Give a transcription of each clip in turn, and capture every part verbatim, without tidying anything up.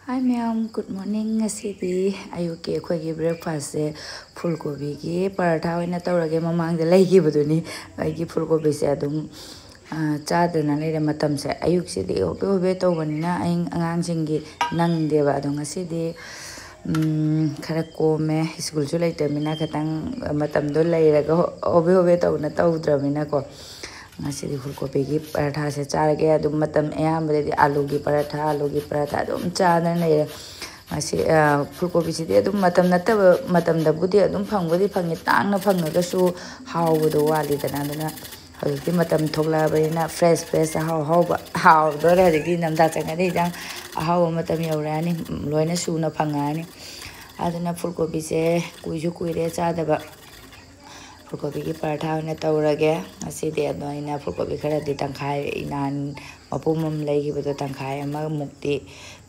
Hi ꯃꯌꯥꯝ, good morning꯫ ꯉꯁꯤꯗꯤ ꯑꯌꯨꯛꯀꯤ ꯑꯩꯈꯣꯏꯒꯤ breakfastꯁꯦ ꯐꯨꯜ ꯀꯣꯕꯤꯒꯤ ꯄꯔꯥꯊꯥ ꯑꯣꯏꯅ ꯇꯧꯔꯒꯦ꯫ ꯃꯃꯥꯡꯗ ꯂꯩꯈꯤꯕꯗꯨꯅꯤ꯫ ꯑꯩꯒꯤ ꯐꯨꯜ ꯀꯣꯕꯤꯁꯦ ꯑꯗꯨꯝ ꯆꯥꯗꯅ ꯂꯩꯔꯦ꯫ ꯃꯇꯝꯁꯦ ꯑꯌꯨꯛꯁꯤꯗꯤ ꯍꯣꯕꯦ ꯍꯣꯕꯦ ꯇꯧꯕꯅꯤꯅ ꯑꯩ ꯑꯉꯥꯡꯁꯤꯡꯒꯤ ꯅꯪꯗꯦꯕ꯫ ꯑꯗꯣ ꯉꯁꯤꯗꯤ ꯈꯔ ꯀꯣꯝꯃꯦ, ꯁ꯭ꯀꯨꯜꯁꯨ ꯂꯩꯇꯕꯅꯤꯅ ꯈꯤꯇꯪ ꯃꯇꯝꯗꯣ ꯂꯩꯔꯒ ꯍꯣꯕꯦ ꯍꯣꯕꯦ ꯇꯧꯅ ꯇꯧꯗ꯭ꯔꯕꯅꯤꯅꯀꯣ꯫ ꯉꯁꯤꯗꯤ ꯐꯨꯜ ꯀꯣꯕꯤꯒꯤ ꯄꯔꯥꯊꯥꯁꯦ ꯆꯥꯔꯒꯦ꯫ ꯑꯗꯨꯝ ꯃꯇꯝ ꯑꯌꯥꯝꯕꯗꯗꯤ ꯑꯥꯂꯨꯒꯤ ꯄꯔꯥꯊꯥ, ꯑꯥꯂꯨꯒꯤ ꯄꯔꯥꯊꯥ ꯑꯗꯨꯝ ꯆꯥꯗꯅ ꯂꯩꯔꯦ꯫ ꯉꯁꯤ ꯐꯨꯜ ꯀꯣꯕꯤꯁꯤꯗꯤ ꯑꯗꯨꯝ ꯃꯇꯝ ꯅꯠꯇꯕ ꯃꯇꯝꯗꯕꯨꯗꯤ ꯑꯗꯨꯝ ꯐꯪꯕꯨꯗꯤ ꯐꯪꯉꯤ, ꯇꯥꯡꯅ ꯐꯪꯉꯒꯁꯨ ꯍꯥꯎꯕꯗꯣ ꯋꯥꯠꯂꯤꯗꯅ꯫ ꯑꯗꯨꯅ ꯍꯧꯖꯤꯛꯇꯤ ꯃꯇꯝ ꯊꯣꯛꯂꯛꯑꯕꯅꯤꯅ fresh fresh ꯑꯍꯥꯎ ꯑꯍꯥꯎꯕ ꯍꯥꯎꯗꯣꯔꯦ꯫ ꯍꯧꯖꯤꯛꯇꯤ ꯏꯪꯊꯝꯊꯥ ꯆꯪꯉꯗꯤ ꯏꯟꯖꯥꯡ ꯑꯍꯥꯎꯕ ꯃꯇꯝ ꯌꯧꯔꯛꯑꯅꯤ, ꯂꯣꯏꯅ ꯁꯨꯅ ꯐꯪꯉꯛꯑꯅꯤ꯫ ꯑꯗꯨꯅ ꯐꯨꯜ ꯀꯣꯕꯤꯁꯦ ꯀꯨꯏꯁꯨ ꯀꯨꯏꯔꯦ ꯆꯥꯗꯕ꯫ ꯐꯨꯜ ꯀꯣꯕꯤꯒꯤ ꯄꯔꯥꯊꯥ ꯑꯣꯏꯅ ꯇꯧꯔꯒꯦ ꯉꯁꯤꯗꯤ꯫ ꯑꯗꯣ ꯑꯩꯅ ꯐꯨꯜ ꯀꯣꯕꯤ ꯈꯔꯗꯤ ꯇꯪꯈꯥꯏ, ꯑꯩ ꯅꯍꯥꯟ ꯃꯄꯨꯝ ꯑꯃ ꯂꯩꯈꯤꯕꯗꯣ ꯇꯪꯈꯥꯏ ꯑꯃꯃꯨꯛꯇꯤ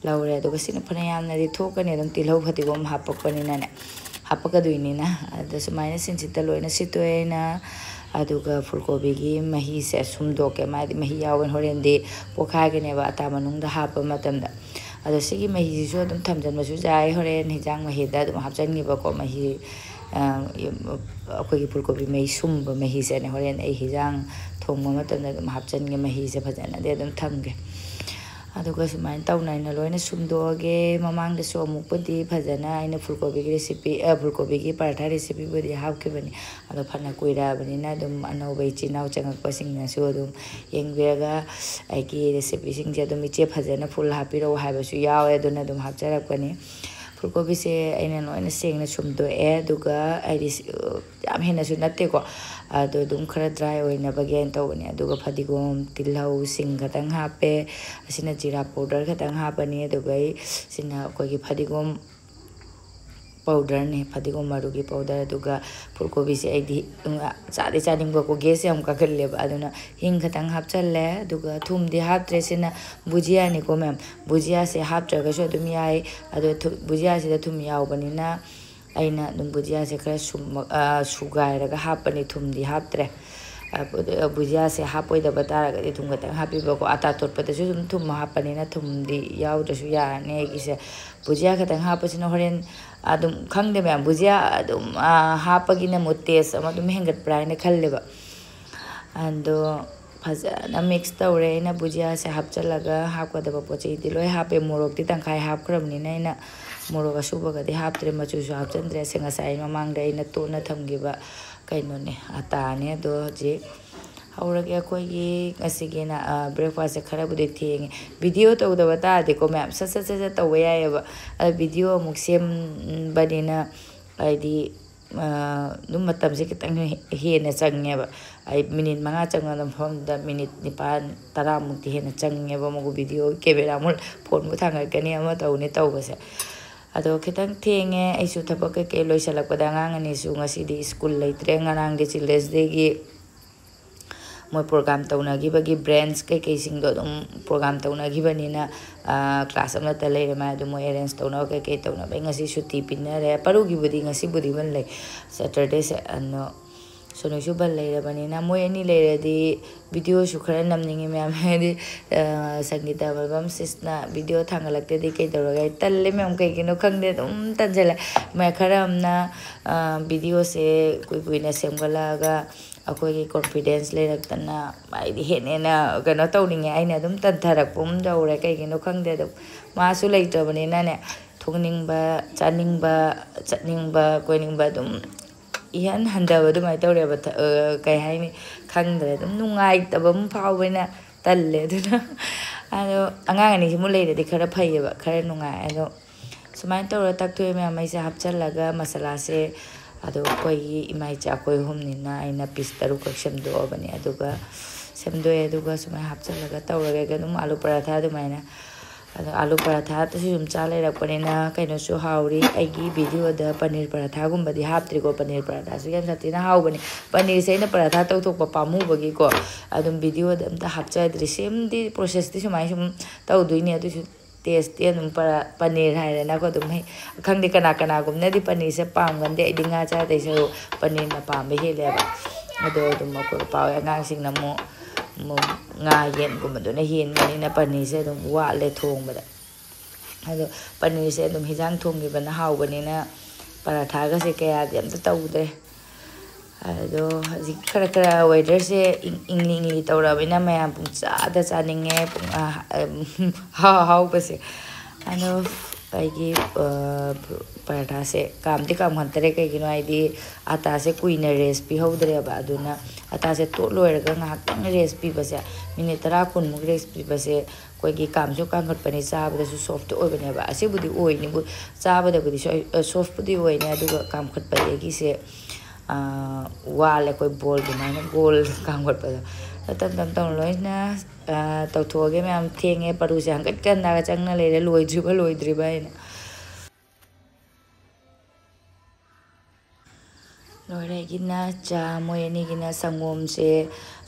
ꯂꯧꯔꯦ꯫ ꯑꯗꯨꯒ ꯁꯤꯅ ꯐꯅ ꯌꯥꯝꯅꯗꯤ ꯊꯣꯛꯀꯅꯤ, ꯑꯗꯨꯝ ꯇꯤꯜꯍꯧ ꯐꯗꯤꯒꯣꯝ ꯍꯥꯞꯄꯛꯄꯅꯤꯅꯅꯦ, ꯍꯥꯞꯄꯛꯀꯗꯣꯏꯅꯤꯅ꯫ ꯑꯗ ꯁꯨꯃꯥꯏꯅ ꯁꯤꯟꯁꯤꯠꯇ ꯂꯣꯏꯅ ꯁꯤꯠꯇꯣꯛꯑꯦ ꯑꯩꯅ꯫ ꯑꯗꯨꯒ ꯐꯨꯜ ꯀꯣꯕꯤꯒꯤ ꯃꯍꯤꯁꯦ ꯁꯨꯝꯗꯣꯛꯀꯦ, ꯃꯥꯗꯤ ꯃꯍꯤ ꯌꯥꯎꯕꯅꯤ, ꯍꯣꯔꯦꯟꯗꯤ ꯄꯣꯛꯈꯥꯏꯒꯅꯦꯕ ꯑꯇꯥ ꯃꯅꯨꯡꯗ ꯍꯥꯞꯄ ꯃꯇꯝꯗ꯫ ꯑꯗꯣ ꯁꯤꯒꯤ ꯃꯍꯤꯁꯤꯁꯨ ꯑꯗꯨꯝ ꯊꯝꯖꯤꯟꯕꯁꯨ ꯌꯥꯏ, ꯍꯣꯔꯦꯟ ꯍꯤꯟꯖꯥꯡ ꯃꯍꯤꯗ ꯑꯗꯨꯝ ꯍꯥꯞꯆꯤꯟꯈꯤꯕꯀꯣ꯫ ꯃꯍꯤ ꯑꯩꯈꯣꯏꯒꯤ ꯐꯨꯜ ꯀꯣꯕꯤ ꯃꯍꯤ ꯁꯨꯝꯕ ꯃꯍꯤꯁꯦꯅꯦ ꯍꯣꯔꯦꯟ ꯑꯩ ꯍꯤꯟꯖꯥꯡ ꯊꯣꯡꯕ ꯃꯇꯝꯗ ꯑꯗꯨꯝ ꯍꯥꯞꯆꯤꯟꯒꯦ, ꯃꯍꯤꯁꯦ ꯐꯖꯅꯗꯤ ꯑꯗꯨꯝ ꯊꯝꯒꯦ꯫ ꯑꯗꯨꯒ ꯁꯨꯃꯥꯏꯅ ꯇꯧꯅ ꯑꯩꯅ ꯂꯣꯏꯅ ꯁꯨꯝꯗꯣꯛꯑꯒꯦ꯫ ꯃꯃꯥꯡꯗꯁꯨ ꯑꯃꯨꯛꯄꯨꯗꯤ ꯐꯖꯅ ꯑꯩꯅ ꯐꯨꯜ ꯀꯣꯕꯤꯒꯤ recipe, ꯐꯨꯜ ꯀꯣꯕꯤꯒꯤ ꯄꯔꯥꯊꯥ recipeꯕꯨꯗꯤ ꯍꯥꯞꯈꯤꯕꯅꯤ꯫ ꯑꯗꯣ ꯐꯅ ꯀꯨꯏꯔꯛꯑꯕꯅꯤꯅ ꯑꯗꯨꯝ ꯑꯅꯧꯕ ꯏꯆꯤꯟ ꯏꯅꯥꯎ ꯆꯪꯉꯛꯄꯁꯤꯡꯅꯁꯨ ꯑꯗꯨꯝ ꯌꯦꯡꯕꯤꯔꯒ ꯑꯩꯒꯤ recipeꯁꯤꯡꯁꯦ ꯑꯗꯨꯝ "ꯏꯆꯦ, ꯐꯖꯅ full ꯍꯥꯞꯄꯤꯔꯛꯎ" ꯍꯥꯏꯕꯁꯨ ꯌꯥꯎꯋꯦ꯫ ꯑꯗꯨꯅ ꯑꯗꯨꯝ ꯍꯥꯞꯆꯔꯛꯄꯅꯤ꯫ ꯐꯨꯜ ꯀꯣꯕꯤꯁꯦ ꯑꯩꯅ ꯂꯣꯏꯅ ꯁꯦꯡꯅ ꯁꯨꯝꯗꯣꯛꯑꯦ꯫ ꯑꯗꯨꯒ ꯑꯩꯗꯤ ꯁꯤ-, ꯌꯥꯝ ꯍꯦꯟꯅꯁꯨ ꯅꯠꯇꯦꯀꯣ, ꯑꯗꯣ ꯑꯗꯨꯝ ꯈꯔ dry ꯑꯣꯏꯅꯕꯒꯤ ꯍꯥꯏꯅ ꯇꯧꯕꯅꯦ꯫ ꯑꯗꯨꯒ ꯐꯗꯤꯒꯣꯝ, ꯇꯤꯜꯍꯧ, ꯁꯤꯡ ꯈꯛꯇꯪ ꯍꯥꯞꯄꯦ꯫ ꯑꯁꯤꯅ ꯖꯤꯔꯥ powder ꯈꯛꯇꯪ ꯍꯥꯞꯄꯅꯤ꯫ ꯑꯗꯨꯒ ꯑꯩ ꯁꯤꯅ ꯑꯩꯈꯣꯏꯒꯤ ꯐꯗꯤꯒꯣꯝ powderꯅꯦ, ꯐꯗꯤꯒꯣꯝ ꯃꯔꯨꯒꯤ powder꯫ ꯑꯗꯨꯒ ꯐꯨꯜ ꯀꯣꯕꯤꯁꯦ ꯑꯩꯗꯤ ꯆꯥꯗꯤ ꯆꯥꯅꯤꯡꯕꯀꯣ, gas ꯌꯥꯝ ꯀꯥꯒꯜꯂꯦꯕ꯫ ꯑꯗꯨꯅ ꯍꯤꯡ ꯈꯛꯇꯪ ꯍꯥꯞꯆꯜꯂꯦ꯫ ꯑꯗꯨꯒ ꯊꯨꯝꯗꯤ ꯍꯥꯞꯇ꯭ꯔꯦ꯫ ꯁꯤꯅ ꯕꯨꯖꯤꯌꯥꯅꯤꯀꯣ ꯃꯌꯥꯝ, ꯕꯨꯖꯤꯌꯥꯁꯦ ꯍꯥꯞꯇ꯭ꯔꯒꯁꯨ ꯑꯗꯨꯝ ꯌꯥꯏ꯫ ꯑꯗꯣ ꯊꯨ-, ꯕꯨꯖꯤꯌꯥꯁꯤꯗ ꯊꯨꯝ ꯌꯥꯎꯕꯅꯤꯅ ꯑꯩꯅ ꯑꯗꯨꯝ ꯕꯨꯖꯤꯌꯥꯁꯦ ꯈꯔ ꯁꯨꯝꯃ-, ꯑ, ꯁꯨꯒꯥꯏꯔꯒ ꯍꯥꯞꯄꯅꯤ, ꯊꯨꯝꯗꯤ ꯍꯥꯞꯇ꯭ꯔꯦ꯫ ꯕꯨꯖꯤꯌꯥꯁꯦ ꯍꯥꯞꯄꯣꯏꯗꯕ ꯇꯥꯔꯒꯗꯤ ꯊꯨꯝ ꯈꯛꯇꯪ ꯍꯥꯞꯄꯤꯕꯀꯣ꯫ ꯑꯇꯥ ꯇꯣꯠꯄꯗꯁꯨ ꯑꯗꯨꯝ ꯊꯨꯝ ꯍꯥꯞꯄꯅꯤꯅ ꯊꯨꯝꯗꯤ ꯌꯥꯎꯗ꯭ꯔꯁꯨ ꯌꯥꯔꯅꯤ ꯑꯩꯒꯤꯁꯦ꯫ ꯕꯨꯖꯤꯌꯥ ꯈꯛꯇꯪ ꯍꯥꯞꯄꯁꯤꯅ ꯍꯣꯔꯦꯟ ꯑꯗꯨꯝ, ꯈꯪꯗꯦ ꯃꯌꯥꯝ, ꯕꯨꯖꯤꯌꯥ ꯑꯗꯨꯝ ꯍꯥꯞꯄꯒꯤꯅ ꯑꯃꯨꯛ ꯇꯦꯁ ꯑꯃ ꯑꯗꯨꯝ ꯍꯦꯟꯒꯠꯄ꯭ꯔꯥ ꯍꯥꯏꯅ ꯈꯜꯂꯦꯕ꯫ ꯑꯗꯣ ꯐꯖꯅ ꯃꯤꯛꯁ ꯇꯧꯔꯦ꯫ ꯑꯩꯅ ꯕꯨꯖꯤꯌꯥꯁꯦ ꯍꯥꯞꯆꯤꯜꯂꯒ ꯍꯥꯞꯀꯗꯕ ꯄꯣꯠ ꯆꯩꯗꯤ ꯂꯣꯏ ꯍꯥꯞꯄꯦ꯫ ꯃꯣꯔꯣꯛꯇꯤ ꯇꯪꯈꯥꯏ ꯍꯥꯞꯈ꯭ꯔꯕꯅꯤꯅ ꯑꯩꯅ ꯃꯣꯔꯣꯛ ꯑꯁꯨꯕꯒꯗꯤ ꯍꯥꯞꯇ꯭ꯔꯦ, ꯃꯆꯨꯁꯨ ꯍꯥꯞꯆꯤꯟꯗ꯭ꯔꯦ꯫ ꯁꯦ ꯉꯁꯥꯏ ꯃꯃꯥꯡꯗ ꯑꯩꯅ ꯇꯣꯠꯅ ꯊꯝꯈꯤꯕ ꯀꯩꯅꯣꯅꯦ, ꯑꯇꯥꯅꯦ꯫ ꯑꯗꯣ ꯍꯧꯖꯤꯛ ꯍꯧꯔꯒꯦ ꯑꯩꯈꯣꯏꯒꯤ ꯉꯁꯤꯒꯤꯅ ꯕ꯭ꯔꯦꯛꯐꯥꯁꯁꯦ꯫ ꯈꯔꯕꯨꯗꯤ ꯊꯦꯡꯉꯦ꯫ ꯚꯤꯗꯤꯑꯣ ꯇꯧꯗꯕ ꯇꯥꯔꯗꯤꯀꯣ ꯃꯌꯥꯝ ꯁꯠ ꯁꯠ ꯁꯠ ꯁꯠ ꯇꯧꯕ ꯌꯥꯏꯑꯕ꯫ ꯑꯗꯣ ꯚꯤꯗꯤꯑꯣ ꯑꯃꯨꯛ ꯁꯦꯝꯕꯅꯤꯅ ꯍꯥꯏꯗꯤ ꯑꯗꯨꯝ ꯃꯇꯝꯁꯦ ꯈꯤꯇꯪ ꯍꯦꯟꯅ ꯆꯪꯉꯦꯕ꯫ ꯑꯩ ꯃꯤꯅꯤꯠ ꯃꯉꯥ ꯆꯪꯒꯗꯕ ꯃꯐꯝꯗ ꯃꯤꯅꯤꯠ ꯅꯤꯄꯥꯟ ꯇꯔꯥꯃꯨꯛꯇꯤ ꯍꯦꯟꯅ ꯆꯪꯉꯦꯕ ꯑꯃꯨꯛ ꯚꯤꯗꯤꯑꯣ ꯀꯦꯃꯦꯔꯥ ꯑꯃꯨꯛ ꯐꯣꯟꯕꯨ ꯊꯥꯡꯒꯠꯀꯅꯤ ꯑꯃ ꯇꯧꯅꯤ ꯇꯧꯕꯁꯦ꯫ ꯑꯗꯣ ꯈꯤꯇꯪ ꯊꯦꯡꯉꯦ꯫ ꯑꯩꯁꯨ ꯊꯕꯛ ꯀꯩꯀꯩ ꯂꯣꯏꯁꯤꯜꯂꯛꯄꯗ ꯑꯉꯥꯡ ꯑꯅꯤꯁꯨ ꯉꯁꯤꯗꯤ ꯁ꯭ꯀꯨꯜ ꯂꯩꯇ꯭ꯔꯦ꯫ ꯉꯔꯥꯡꯗꯤ ꯆꯤꯜꯗ꯭ꯔꯦꯟꯁ ꯗꯦꯒꯤ ꯃꯣꯏ ꯄ꯭ꯔꯣꯒ꯭ꯔꯥꯝ ꯇꯧꯅꯈꯤꯕꯒꯤ ꯕ꯭ꯔꯦꯟꯁ ꯀꯩꯀꯩꯁꯤꯡꯗꯣ ꯑꯗꯨꯝ ꯄ꯭ꯔꯣꯒ꯭ꯔꯥꯝ ꯇꯧꯅꯈꯤꯕꯅꯤꯅ ꯀ꯭ꯂꯥꯁ ꯑꯃꯠꯇ ꯂꯩꯔꯦ ꯃꯥ꯫ ꯑꯗꯨ ꯃꯣꯏ ꯑꯦꯔꯦꯟꯖ ꯇꯧꯅꯕ ꯀꯩꯀꯩ ꯇꯧꯅꯕ ꯑꯩ ꯉꯁꯤ ꯁꯨꯇꯤ ꯄꯤꯅꯔꯦ꯫ ꯄꯔꯨꯒꯤꯕꯨꯗꯤ ꯉꯁꯤꯕꯨꯗꯤ ꯕꯟ ꯂꯩ, ꯁꯦꯇꯔꯗꯦꯁꯦ꯫ ꯑꯗꯣ ꯁꯣꯅꯨꯁꯨ ꯕꯟ ꯂꯩꯔꯕꯅꯤꯅ ꯃꯣꯏ ꯑꯅꯤ ꯂꯩꯔꯗꯤ ꯚꯤꯗꯤꯑꯣꯁꯨ ꯈꯔ ꯅꯝꯅꯤꯡꯉꯤ ꯃꯌꯥꯝ꯫ ꯍꯥꯏꯗꯤ ꯁꯪꯒꯤꯇꯥ ꯃꯥꯏꯕꯝ ꯁꯤꯁꯅ ꯚꯤꯗꯤꯑꯣ ꯊꯥꯡꯒꯠꯂꯛꯇ꯭ꯔꯗꯤ ꯀꯩꯗꯧꯔꯒꯦ? ꯇꯜꯂꯦ ꯃꯌꯥꯝ, ꯀꯩꯒꯤꯅꯣ ꯈꯪꯗꯦ, ꯑꯗꯨꯝ ꯇꯟꯁꯤꯜꯂꯦ꯫ ꯃꯌꯥꯝ ꯈꯔ ꯑꯃꯅ ꯚꯤꯗꯤꯑꯣꯁꯦ ꯀꯨꯏ ꯀꯨꯏꯅ ꯁꯦꯝꯒꯠꯂꯛꯑꯒ ꯑꯩꯈꯣꯏꯒꯤ ꯀꯣꯟꯐꯤꯗꯦꯟꯁ ꯂꯩꯔꯛꯇꯅ ꯍꯥꯏꯗꯤ ꯍꯦꯟꯅ ꯍꯦꯟꯅ ꯀꯩꯅꯣ ꯇꯧꯅꯤꯡꯉꯦ꯫ ꯑꯩꯅ ꯑꯗꯨꯝ ꯇꯟꯊꯔꯛꯄ ꯑꯃ ꯇꯧꯔꯦ꯫ ꯀꯩꯒꯤꯅꯣ ꯈꯪꯗꯦ꯫ ꯑꯗꯨꯝ ꯃꯥꯁꯨ ꯂꯩꯇ꯭ꯔꯕꯅꯤꯅꯅꯦ, ꯊꯣꯛꯅꯤꯡꯕ, ꯆꯥꯅꯤꯡꯕ, ꯆꯠꯅꯤꯡꯕ, ꯀꯣꯏꯅꯤꯡꯕ ꯑꯗꯨꯝ ꯏꯍꯟ ꯍꯟꯊꯕ ꯑꯗꯨꯃꯥꯏꯅ ꯇꯧꯔꯦꯕ꯫ ꯀꯩ ꯍꯥꯏꯅꯤ, ꯈꯪꯗ꯭ꯔꯦ꯫ ꯑꯗꯨꯝ ꯅꯨꯡꯉꯥꯏꯇꯕ ꯑꯃ ꯐꯥꯎꯕꯅ ꯇꯜꯂꯦ꯫ ꯑꯗꯨꯅ ꯑꯗꯣ ꯑꯉꯥꯡ ꯑꯅꯤꯁꯤꯃꯨꯛ ꯂꯩꯔꯗꯤ ꯈꯔ ꯐꯩꯌꯦꯕ, ꯈꯔ ꯅꯨꯡꯉꯥꯏ꯫ ꯑꯗꯣ ꯁꯨꯃꯥꯏꯅ ꯇꯧꯔ ꯇꯛꯊꯣꯛꯑꯦ ꯃꯌꯥꯝ꯫ ꯑꯩꯁꯦ ꯍꯥꯞꯆꯤꯜꯂꯒ ꯃꯁꯥꯂꯥꯁꯦ, ꯑꯗꯣ ꯑꯩꯈꯣꯏꯒꯤ ꯏꯃꯥ ꯏꯆꯥ ꯑꯩꯈꯣꯏ ꯑꯍꯨꯝꯅꯤꯅ ꯑꯩꯅ ꯄꯤꯁ ꯇꯔꯨꯛꯈꯛ ꯁꯦꯝꯗꯣꯛꯑꯕꯅꯦ꯫ ꯑꯗꯨꯒ ꯁꯦꯝꯗꯣꯛꯑꯦ꯫ ꯑꯗꯨꯒ ꯁꯨꯃꯥꯏꯅ ꯍꯥꯞꯆꯤꯜꯂꯒ ꯇꯧꯔꯒꯦ꯫ ꯑꯗꯨꯝ ꯑꯥꯂꯨ ꯄꯔꯥꯊꯥ ꯑꯗꯨꯃꯥꯏꯅ꯫ ꯑꯗꯣ ꯑꯥꯂꯨ ꯄꯔꯥꯊꯥꯗꯁꯨ ꯁꯨꯝ ꯆꯥ ꯂꯩꯔꯛꯄꯅꯤꯅ ꯀꯩꯅꯣꯁꯨ ꯍꯥꯎꯔꯤ꯫ ꯑꯩꯒꯤ ꯚꯤꯗꯤꯑꯣꯗ ꯄꯅꯤꯔ ꯄꯔꯥꯊꯥꯒꯨꯝꯕꯗꯤ ꯍꯥꯞꯇ꯭ꯔꯤꯀꯣ꯫ ꯄꯅꯤꯔ ꯄꯔꯥꯊꯥꯁꯨ ꯌꯥꯝ ꯁꯥꯊꯤꯅ ꯍꯥꯎꯕꯅꯦ꯫ ꯄꯅꯤꯔꯁꯦ ꯑꯩꯅ ꯄꯔꯥꯊꯥ ꯇꯧꯊꯣꯛꯄ ꯄꯥꯝꯃꯨꯕꯒꯤꯀꯣ ꯑꯗꯨꯝ ꯚꯤꯗꯤꯑꯣꯗ ꯑꯝꯇ ꯍꯥꯞꯆꯗ꯭ꯔꯤ꯫ ꯁꯦꯝꯗꯤ ꯄ꯭ꯔꯣꯁꯦꯁꯇꯤ ꯁꯨꯃꯥꯏꯅ ꯁꯨꯝ ꯇꯧꯗꯣꯏꯅꯦ꯫ ꯑꯗꯨꯁꯨ ꯇꯦꯁꯇꯤ ꯑꯗꯨꯝ ꯄꯅꯤꯔ ꯍꯥꯏꯔꯦꯅꯀꯣ꯫ ꯑꯗꯨꯝ ꯍꯩ, ꯈꯪꯗꯦ, ꯀꯅꯥ ꯀꯅꯥꯒꯨꯝꯅꯗꯤ ꯄꯅꯤꯔꯁꯦ ꯄꯥꯝꯒꯟꯗꯦ꯫ ꯑꯩꯗꯤ ꯉꯥ ꯆꯥꯗꯣꯏ ꯁꯔꯨꯛ ꯄꯅꯤꯔꯅ ꯄꯥꯝꯕ ꯍꯦꯜꯂꯦꯕ꯫ ꯑꯗꯣ ꯑꯗꯨꯝ ꯑꯩꯈꯣꯏ ꯄꯥꯎ ꯑꯉꯥꯡꯁꯤꯡꯅ ꯑꯃꯨꯛ ꯑꯃꯨꯛ ꯉꯥ ꯌꯦꯟꯒꯨꯝꯕꯗꯨꯅ ꯍꯦꯟꯕꯅꯤꯅ ꯄꯅꯤꯔꯁꯦ ꯑꯗꯨꯝ ꯋꯥꯠꯂꯦ ꯊꯣꯡꯕꯗ꯫ ꯑꯗꯣ ꯄꯅꯤꯔꯁꯦ ꯑꯗꯨꯝ ꯍꯤꯟꯖꯥꯡ ꯊꯣꯡꯈꯤꯕꯅ ꯍꯥꯎꯕꯅꯤꯅ ꯄꯔꯥꯊꯥꯒꯁꯦ ꯀꯌꯥꯗꯤ ꯑꯝꯇ ꯇꯧꯗ꯭ꯔꯦ꯫ ꯑꯗꯣ ꯍꯧꯖꯤꯛ ꯈꯔ ꯈꯔ ꯋꯦꯗꯔꯁꯦ ꯏꯪ- ꯏꯪꯂꯤ ꯏꯪꯂꯤ ꯇꯧꯔꯕꯅꯤꯅ ꯃꯌꯥꯝ ꯄꯨꯡꯆꯥꯗ ꯆꯥꯅꯤꯡꯉꯦ, ꯄꯨꯡ ꯑ- ꯑꯝ, ꯑꯍꯥꯎ ꯑꯍꯥꯎꯕꯁꯦ꯫ ꯑꯗꯣ ꯑꯩꯒꯤ ꯑ, ꯄꯔꯥꯊꯥꯁꯦ ꯀꯥꯝꯗꯤ ꯀꯥꯝꯍꯟꯗꯔꯦ, ꯀꯩꯒꯤꯅꯣ ꯍꯥꯏꯗꯤ ꯑꯥꯇꯥꯁꯦ ꯀꯨꯏꯅ ꯔꯦꯁ ꯄꯤꯍꯧꯗ꯭ꯔꯦꯕ꯫ ꯑꯗꯨꯅ ꯑꯥꯇꯥꯁꯦ ꯇꯣꯠ ꯂꯣꯏꯔꯒ ꯉꯥꯏꯍꯥꯛꯇꯪ ꯔꯦꯁ ꯄꯤꯕꯁꯦ, ꯃꯤꯅꯤꯠ ꯇꯔꯥ ꯀꯨꯟꯃꯨꯛ ꯔꯦꯁ ꯄꯤꯕꯁꯦ ꯑꯩꯈꯣꯏꯒꯤ ꯀꯥꯝꯁꯨ ꯀꯥꯝꯈꯠꯄꯅꯤ, ꯆꯥꯕꯗꯁꯨ ꯁꯣꯐꯇꯤ ꯑꯣꯏꯕꯅꯦꯕ꯫ ꯑꯁꯤꯕꯨꯗꯤ ꯑꯣꯏꯅꯤꯕꯨ, ꯆꯥꯕꯗꯕꯨꯗꯤ ꯁꯣꯏ- ꯑ, ꯁꯣꯐꯄꯨꯗꯤ ꯑꯣꯏꯅꯤ, ꯑꯗꯨꯒ ꯀꯥꯝꯈꯠꯄꯗꯒꯤꯁꯦ ꯑ, ꯋꯥꯠꯂꯦ꯫ ꯑꯩꯈꯣꯏ ꯕꯣꯜ ꯑꯗꯨꯃꯥꯏꯅ ꯒꯣꯜ ꯀꯥꯝꯈꯠꯄꯗꯣ꯫ ꯑꯗꯣ ꯇꯞ ꯇꯞ ꯇꯞꯅ ꯂꯣꯏꯅ ꯑ, ꯇꯧꯊꯣꯛꯑꯒꯦ ꯃꯌꯥꯝ꯫ ꯊꯦꯡꯉꯦ, ꯄꯔꯨꯁꯦ ꯍꯪꯀꯠ ꯀꯟꯗꯒ ꯆꯪꯅ ꯂꯩꯔꯦ, ꯂꯣꯏꯗ꯭ꯔꯤꯕ ꯂꯣꯏꯗ꯭ꯔꯤꯕ ꯍꯥꯏꯅ꯫ ꯂꯣꯏꯔꯦ ꯑꯩꯒꯤꯅ ꯆꯥ, ꯃꯣꯏ ꯑꯅꯤꯒꯤꯅ ꯁꯪꯒꯣꯝꯁꯦ꯫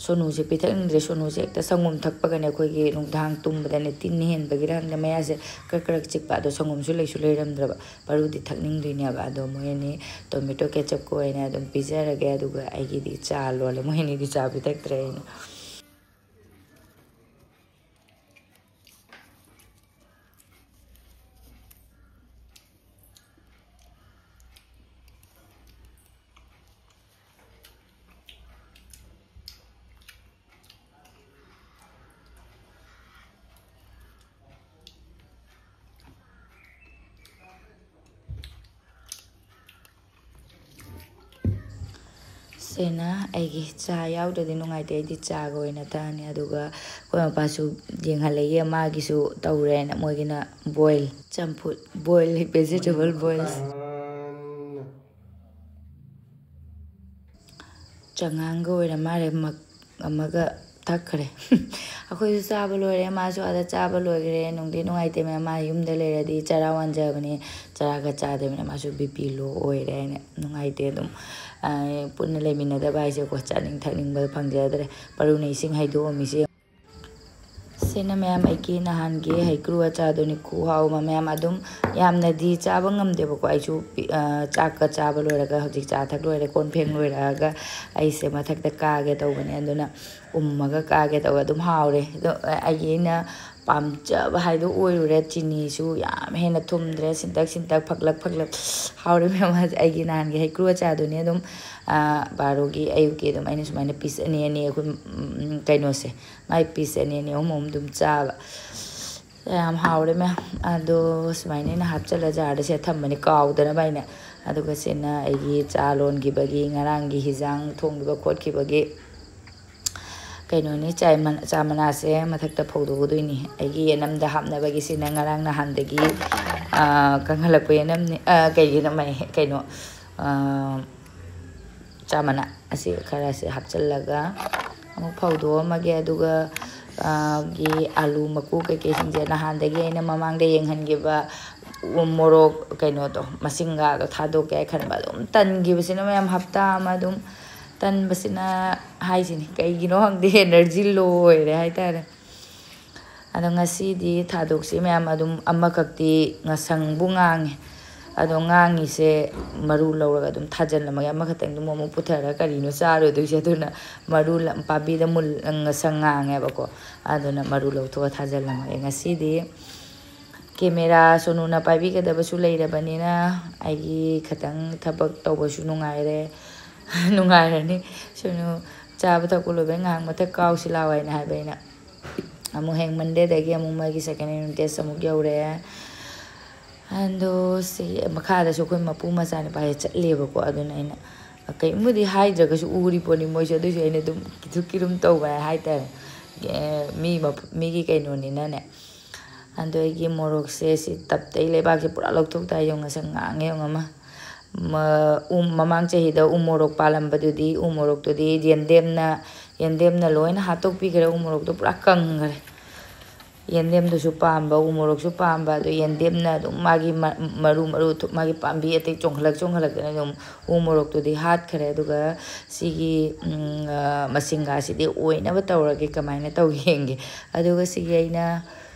ꯁꯣꯅꯨꯁꯦ ꯄꯤꯊꯛꯅꯤꯡꯗ꯭ꯔꯦ꯫ ꯁꯣꯅꯨꯁꯦ ꯍꯦꯛꯇ ꯁꯪꯒꯣꯝ ꯊꯛꯄꯒꯅꯦ ꯑꯩꯈꯣꯏꯒꯤ ꯅꯨꯡꯗꯥꯡ ꯇꯨꯝꯕꯗꯅꯦ ꯇꯤꯟ ꯍꯦꯟꯕꯒꯤꯔ ꯈꯪꯗꯦ ꯃꯌꯥꯁꯦ ꯀ꯭ꯔꯛ ꯀ꯭ꯔꯛ ꯆꯤꯛꯄ꯫ ꯑꯗꯣ ꯁꯪꯒꯣꯝꯁꯨ ꯂꯩꯁꯨ ꯂꯩꯔꯝꯗ꯭ꯔꯕ꯫ ꯄꯔꯨꯗꯤ ꯊꯛꯅꯤꯡꯗꯣꯏꯅꯦꯕ꯫ ꯑꯗꯣ ꯃꯣꯏ ꯑꯅꯤ ꯇꯣꯃꯦꯇꯣ ꯀꯦꯆꯞꯀ ꯑꯣꯏꯅ ꯑꯗꯨꯝ ꯄꯤꯖꯔꯒꯦ꯫ ꯑꯗꯨꯒ ꯑꯩꯒꯤꯗꯤ ꯆꯥ ꯂꯣꯜꯂꯦ, ꯃꯣꯏ ꯑꯅꯤꯗꯤ ꯆꯥ ꯄꯤꯊꯛꯇ꯭ꯔꯦ ꯑꯩꯅ꯫ ꯁꯤꯅ ꯑꯩꯒꯤ ꯆꯥ ꯌꯥꯎꯗ꯭ꯔꯗꯤ ꯅꯨꯡꯉꯥꯏꯇꯦ꯫ ꯑꯩꯗꯤ ꯆꯥꯒ ꯑꯣꯏꯅ ꯊꯛꯑꯅꯤ꯫ ꯑꯗꯨꯒ ꯑꯩꯈꯣꯏ ꯃꯄꯥꯁꯨ ꯌꯦꯡꯍꯜꯂꯛꯏ, ꯃꯥꯒꯤꯁꯨ ꯇꯧꯔꯦꯅ꯫ ꯃꯣꯏꯒꯤꯅ ꯕꯣꯏꯜ ꯆꯝꯐꯨꯠ, ꯕꯣꯏꯜ, ꯚꯦꯖꯤꯇꯦꯕꯜ ꯕꯣꯏꯜ꯫ ꯆꯉꯥꯡꯒ ꯑꯣꯏꯔ ꯃꯥꯜꯂꯦ, ꯃꯛ ꯑꯃꯒ ꯊꯛꯈ꯭ꯔꯦ꯫ ꯑꯩꯈꯣꯏꯁꯨ ꯆꯥꯕ ꯂꯣꯏꯔꯦ, ꯃꯥꯁꯨ ꯑꯥꯗ ꯆꯥꯕ ꯂꯣꯏꯈ꯭ꯔꯦ꯫ ꯅꯨꯡꯗꯤ ꯅꯨꯡꯉꯥꯏꯇꯦ ꯃꯌꯥꯝ, ꯃꯥ ꯌꯨꯝꯗ ꯂꯩꯔꯗꯤ ꯆꯔꯥ ꯋꯥꯟꯖꯕꯅꯤ꯫ ꯆꯔꯥꯒ ꯆꯥꯗꯕꯅꯤꯅ ꯃꯥꯁꯨ ꯕꯤ ꯄꯤ ꯂꯣ ꯑꯣꯏꯔꯦ ꯍꯥꯏꯅ ꯅꯨꯡꯉꯥꯏꯇꯦ꯫ ꯑꯗꯨꯝ ꯑ, ꯄꯨꯟꯅ ꯂꯩꯃꯤꯟꯅꯗꯕ ꯍꯥꯏꯁꯦꯀꯣ, ꯆꯥꯅꯤꯡ ꯊꯛꯅꯤꯡꯕ ꯐꯪꯖꯗ꯭ꯔꯦ꯫ ꯄꯔꯨꯅ ꯏꯁꯤꯡ ꯍꯩꯗꯣꯛꯑꯝꯃꯤꯁꯦ꯫ ꯁꯤꯅ ꯃꯌꯥꯝ ꯑꯩꯒꯤ ꯅꯍꯥꯟꯒꯤ ꯍꯩꯀ꯭ꯔꯨ ꯑꯆꯥꯔꯗꯨꯅꯤ, ꯈꯨꯍꯥꯎ ꯑꯃ꯫ ꯃꯌꯥꯝ ꯑꯗꯨꯝ ꯌꯥꯝꯅꯗꯤ ꯆꯥꯕ ꯉꯝꯗꯦꯕꯀꯣ꯫ ꯑꯩꯁꯨ ꯄꯤ-, ꯑ, ꯆꯥꯛꯀ ꯆꯥꯕ ꯂꯣꯏꯔꯒ, ꯍꯧꯖꯤꯛ ꯆꯥ ꯊꯛ ꯂꯣꯏꯔꯦ, ꯀꯣꯟ ꯐꯦꯡ ꯂꯣꯏꯔꯛꯑꯒ ꯑꯩꯁꯦ ꯃꯊꯛꯇ ꯀꯥꯒꯦ ꯇꯧꯕꯅꯦ꯫ ꯑꯗꯨꯅ ꯎꯝꯃꯒ ꯀꯥꯒꯦ ꯇꯧꯕ꯫ ꯑꯗꯨꯝ ꯍꯥꯎꯔꯦ꯫ ꯑꯗꯣ ꯑꯩꯒꯤ ꯑꯩꯅ ꯄꯥꯝꯖꯕ ꯍꯥꯏꯗꯣ ꯑꯣꯏꯔꯨꯔꯦ꯫ ꯆꯤꯅꯤꯁꯨ ꯌꯥꯝ ꯍꯦꯟꯅ ꯊꯨꯝꯗ꯭ꯔꯦ꯫ ꯁꯤꯟꯇꯛ ꯁꯤꯟꯇꯛ, ꯐꯛꯂꯛ ꯐꯛꯂꯛ꯫ ꯍꯥꯎꯔꯦ ꯃꯌꯥꯝ꯫ ꯑꯩꯒꯤ ꯅꯍꯥꯟꯒꯤ ꯍꯩꯀ꯭ꯔꯨ ꯑꯆꯥꯔꯗꯨꯅꯤ꯫ ꯑꯗꯨꯝ, ꯑ, ꯕꯥꯔꯣꯒꯤ ꯑꯌꯨꯛꯀꯤ ꯑꯗꯨꯝ ꯑꯩꯅ ꯁꯨꯃꯥꯏꯅ ꯄꯤꯁ ꯑꯅꯤ ꯑꯅꯤ, ꯑꯩꯈꯣꯏ, ꯎꯝ, ꯀꯩꯅꯣꯁꯦ, ꯃꯥꯏ ꯄꯤꯁ ꯑꯅꯤ ꯑꯅꯤ, ꯑꯍꯨꯝ ꯑꯍꯨꯝ ꯑꯗꯨꯝ ꯆꯥꯕ꯫ ꯌꯥꯝ ꯍꯥꯎꯔꯦ ꯃꯌꯥꯝ꯫ ꯑꯗꯣ ꯁꯨꯃꯥꯏꯅ ꯑꯩꯅ ꯍꯥꯞꯆꯜꯂ ꯖꯥꯔꯗ ꯁꯤꯗ ꯊꯝꯕꯅꯤ, ꯀꯥꯎꯗꯅꯕ ꯑꯩꯅ꯫ ꯑꯗꯨꯒ ꯁꯤꯅ ꯑꯩꯒꯤ ꯆꯥ ꯂꯣꯟꯈꯤꯕꯒꯤ, ꯉꯔꯥꯡꯒꯤ ꯍꯤꯖꯥꯡ ꯊꯣꯡꯈꯤꯕ ꯈꯣꯠꯈꯤꯕꯒꯤ ꯀꯩꯅꯣꯅꯤ, ꯆꯥꯏ ꯃꯟ-, ꯆꯥ ꯃꯅꯥꯁꯦ ꯃꯊꯛꯇ ꯐꯧꯗꯣꯛꯀꯗꯣꯏꯅꯤ꯫ ꯑꯩꯒꯤ ꯌꯦꯅꯝꯗ ꯍꯥꯞꯅꯕꯒꯤ ꯁꯤꯅ ꯉꯔꯥꯡ ꯅꯍꯥꯟꯗꯒꯤ, ꯑ, ꯀꯪꯍꯜꯂꯛꯄ ꯌꯦꯅꯝꯅꯤ꯫ ꯑ, ꯀꯩꯒꯤꯅꯣ ꯃꯩ-, ꯀꯩꯅꯣ, ꯑ, ꯆꯥ ꯃꯅꯥ ꯑꯁꯤ ꯈꯔꯁꯦ ꯍꯥꯞꯆꯤꯜꯂꯒ ꯑꯃꯨꯛ ꯐꯧꯗꯣꯛꯑꯝꯃꯒꯦ꯫ ꯑꯗꯨꯒ, ꯑ, ꯒꯤ ꯑꯥꯂꯨ ꯃꯀꯨ ꯀꯩꯀꯩꯁꯤꯡꯁꯦ ꯅꯍꯥꯟꯗꯒꯤ ꯑꯩꯅ ꯃꯃꯥꯡꯗ ꯌꯦꯡꯍꯟꯈꯤꯕ ꯎ ꯃꯣꯔꯣꯛ ꯀꯩꯅꯣꯗꯣ, ꯃꯁꯤꯡꯒꯥꯗꯣ ꯊꯥꯗꯣꯛꯀꯦ ꯍꯥꯏ ꯈꯟꯕ꯫ ꯑꯗꯨꯝ ꯇꯟꯈꯤꯕꯁꯤꯅ ꯃꯌꯥꯝ, ꯍꯞꯇꯥ ꯑꯃ ꯑꯗꯨꯝ ꯇꯟꯕꯁꯤꯅ ꯍꯥꯏꯁꯤꯅꯤ꯫ ꯀꯩꯒꯤꯅꯣ ꯈꯪꯗꯦ, ꯑꯦꯅꯔꯖꯤ ꯂꯣ ꯑꯣꯏꯔꯦ ꯍꯥꯏꯇꯥꯔꯦ꯫ ꯑꯗꯣ ꯉꯁꯤꯗꯤ ꯊꯥꯗꯣꯛꯁꯤ ꯃꯌꯥꯝ꯫ ꯑꯗꯨꯝ ꯑꯃꯈꯛꯇꯤ ꯉꯁꯪꯕꯨ ꯉꯥꯡꯉꯦ꯫ ꯑꯗꯣ ꯉꯥꯡꯉꯤꯁꯦ ꯃꯔꯨ ꯂꯧꯔꯒ ꯑꯗꯨꯝ ꯊꯥꯖꯤꯜꯂꯝꯃꯒꯦ꯫ ꯑꯃꯈꯛꯇꯪꯗꯨ ꯑꯃꯨꯛ ꯄꯨꯊꯔꯒ ꯀꯔꯤꯅꯣ ꯆꯥꯔꯨꯗꯣꯏꯁꯦ? ꯑꯗꯨꯅ ꯃꯔꯨ ꯂ-, ꯄꯥꯝꯕꯤꯗ ꯃꯨꯜ-, ꯉꯁꯪ ꯉꯥꯡꯉꯦꯕꯀꯣ꯫ ꯑꯗꯨꯅ ꯃꯔꯨ ꯂꯧꯊꯣꯛꯑ ꯊꯥꯖꯤꯜꯂꯝꯃꯒꯦ꯫ ꯉꯁꯤꯗꯤ ꯀꯦꯃꯦꯔꯥ ꯁꯣꯅꯨꯅ ꯄꯥꯏꯕꯤꯒꯗꯕꯁꯨ ꯂꯩꯔꯕꯅꯤꯅ ꯑꯩꯒꯤ ꯈꯇꯪ ꯊꯕꯛ ꯇꯧꯕꯁꯨ ꯅꯨꯡꯉꯥꯏꯔꯦ꯫ ꯅꯨꯡꯉꯥꯏꯔꯅꯤ꯫ ꯁꯣꯅꯨ ꯆꯥꯕ ꯊꯛꯄ ꯂꯣꯏꯕꯩ ꯉꯥꯏꯍꯥꯛ ꯃꯊꯛ ꯀꯥꯎꯁꯤ ꯂꯥꯎ ꯍꯥꯏꯅ ꯍꯥꯏꯕ ꯑꯩꯅ꯫ ꯑꯃꯨꯛ ꯍꯌꯦꯡ ꯃꯟꯗꯦꯗꯒꯤ ꯑꯃꯨꯛ ꯃꯥꯒꯤ second unit test ꯑꯃꯨꯛ ꯌꯧꯔꯛꯑꯦ꯫ ꯑꯗꯣ ꯁꯤ ꯃꯈꯥꯗꯁꯨ ꯑꯩꯈꯣꯏ ꯃꯄꯨ ꯃꯆꯥꯅꯨꯄꯥꯁꯦ ꯆꯠꯂꯦꯕꯀꯣ꯫ ꯑꯗꯨꯅ ꯑꯩꯅ ꯀꯔꯤꯝꯕꯨꯗꯤ ꯍꯥꯏꯗ꯭ꯔꯒꯁꯨ ꯎꯔꯤ ꯄꯣꯠꯅꯤ ꯃꯣꯏꯁꯨ꯫ ꯑꯗꯨꯏꯁꯨ ꯑꯩꯅ ꯑꯗꯨꯝ ꯀꯤꯊꯨꯛ ꯀꯤꯔꯨꯝ ꯇꯧꯕ ꯍꯥꯏꯇꯥꯔꯦ꯫ ꯑꯦ, ꯃꯤ ꯃꯞ-, ꯃꯤꯒꯤ ꯀꯩꯅꯣꯅꯤꯅꯅꯦ꯫ ꯑꯗꯣ ꯑꯩꯒꯤ ꯃꯣꯔꯣꯛꯁꯦ ꯁꯤ ꯇꯞꯇꯩ ꯂꯩꯕꯥꯛꯁꯦ ꯄꯨꯔꯥ ꯂꯧꯊꯣꯛꯇ ꯌꯦꯡꯉꯨ, ꯉꯁꯪ ꯉꯥꯡꯉꯦ ꯌꯦꯡꯉꯨ ꯑꯃ꯫ ꯃ-, ꯎ-, ꯃꯃꯥꯡ ꯆꯍꯤꯗ ꯎ ꯃꯣꯔꯣꯛ ꯄꯥꯜꯂꯝꯕꯗꯨꯗꯤ, ꯎ ꯃꯣꯔꯣꯛꯇꯨꯗꯤ ꯌꯦꯟꯗꯦꯝꯅ, ꯌꯦꯟꯗꯦꯝꯅ ꯂꯣꯏꯅ ꯍꯥꯠꯇꯣꯛꯄꯤꯈ꯭ꯔꯦ꯫ ꯎ ꯃꯣꯔꯣꯛꯇꯣ ꯄꯨꯔꯥ ꯀꯪꯈ꯭ꯔꯦ꯫ ꯌꯦꯟꯗꯦꯝꯗꯨꯁꯨ ꯄꯥꯝꯕ, ꯎ ꯃꯣꯔꯣꯛꯁꯨ ꯄꯥꯝꯕ, ꯑꯗꯨ ꯌꯦꯟꯗꯦꯝꯅ ꯑꯗꯨꯝ ꯃꯥꯒꯤ ꯃ-, ꯃꯔꯨ, ꯃꯔꯨ ꯊꯨ-, ꯃꯥꯒꯤ ꯄꯥꯝꯕꯤ ꯑꯇꯩ ꯆꯣꯡꯈꯠꯂꯛ ꯆꯣꯡꯈꯠꯂꯛꯇꯅ ꯑꯗꯨꯝ ꯎ ꯃꯣꯔꯣꯛꯇꯨꯗꯤ ꯍꯥꯠꯈ꯭ꯔꯦ꯫ ꯑꯗꯨꯒ ꯁꯤꯒꯤ, ꯎꯝ, ꯑ, ꯃꯁꯤꯡꯒꯥꯁꯤꯗꯤ ꯑꯣꯏꯅꯕ ꯇꯧꯔꯒꯦ, ꯀꯃꯥꯏꯅ ꯇꯧꯒꯦ ꯌꯦꯡꯒꯦ꯫ ꯑꯗꯨꯒ ꯁꯤꯒꯤ ꯑꯩꯅ,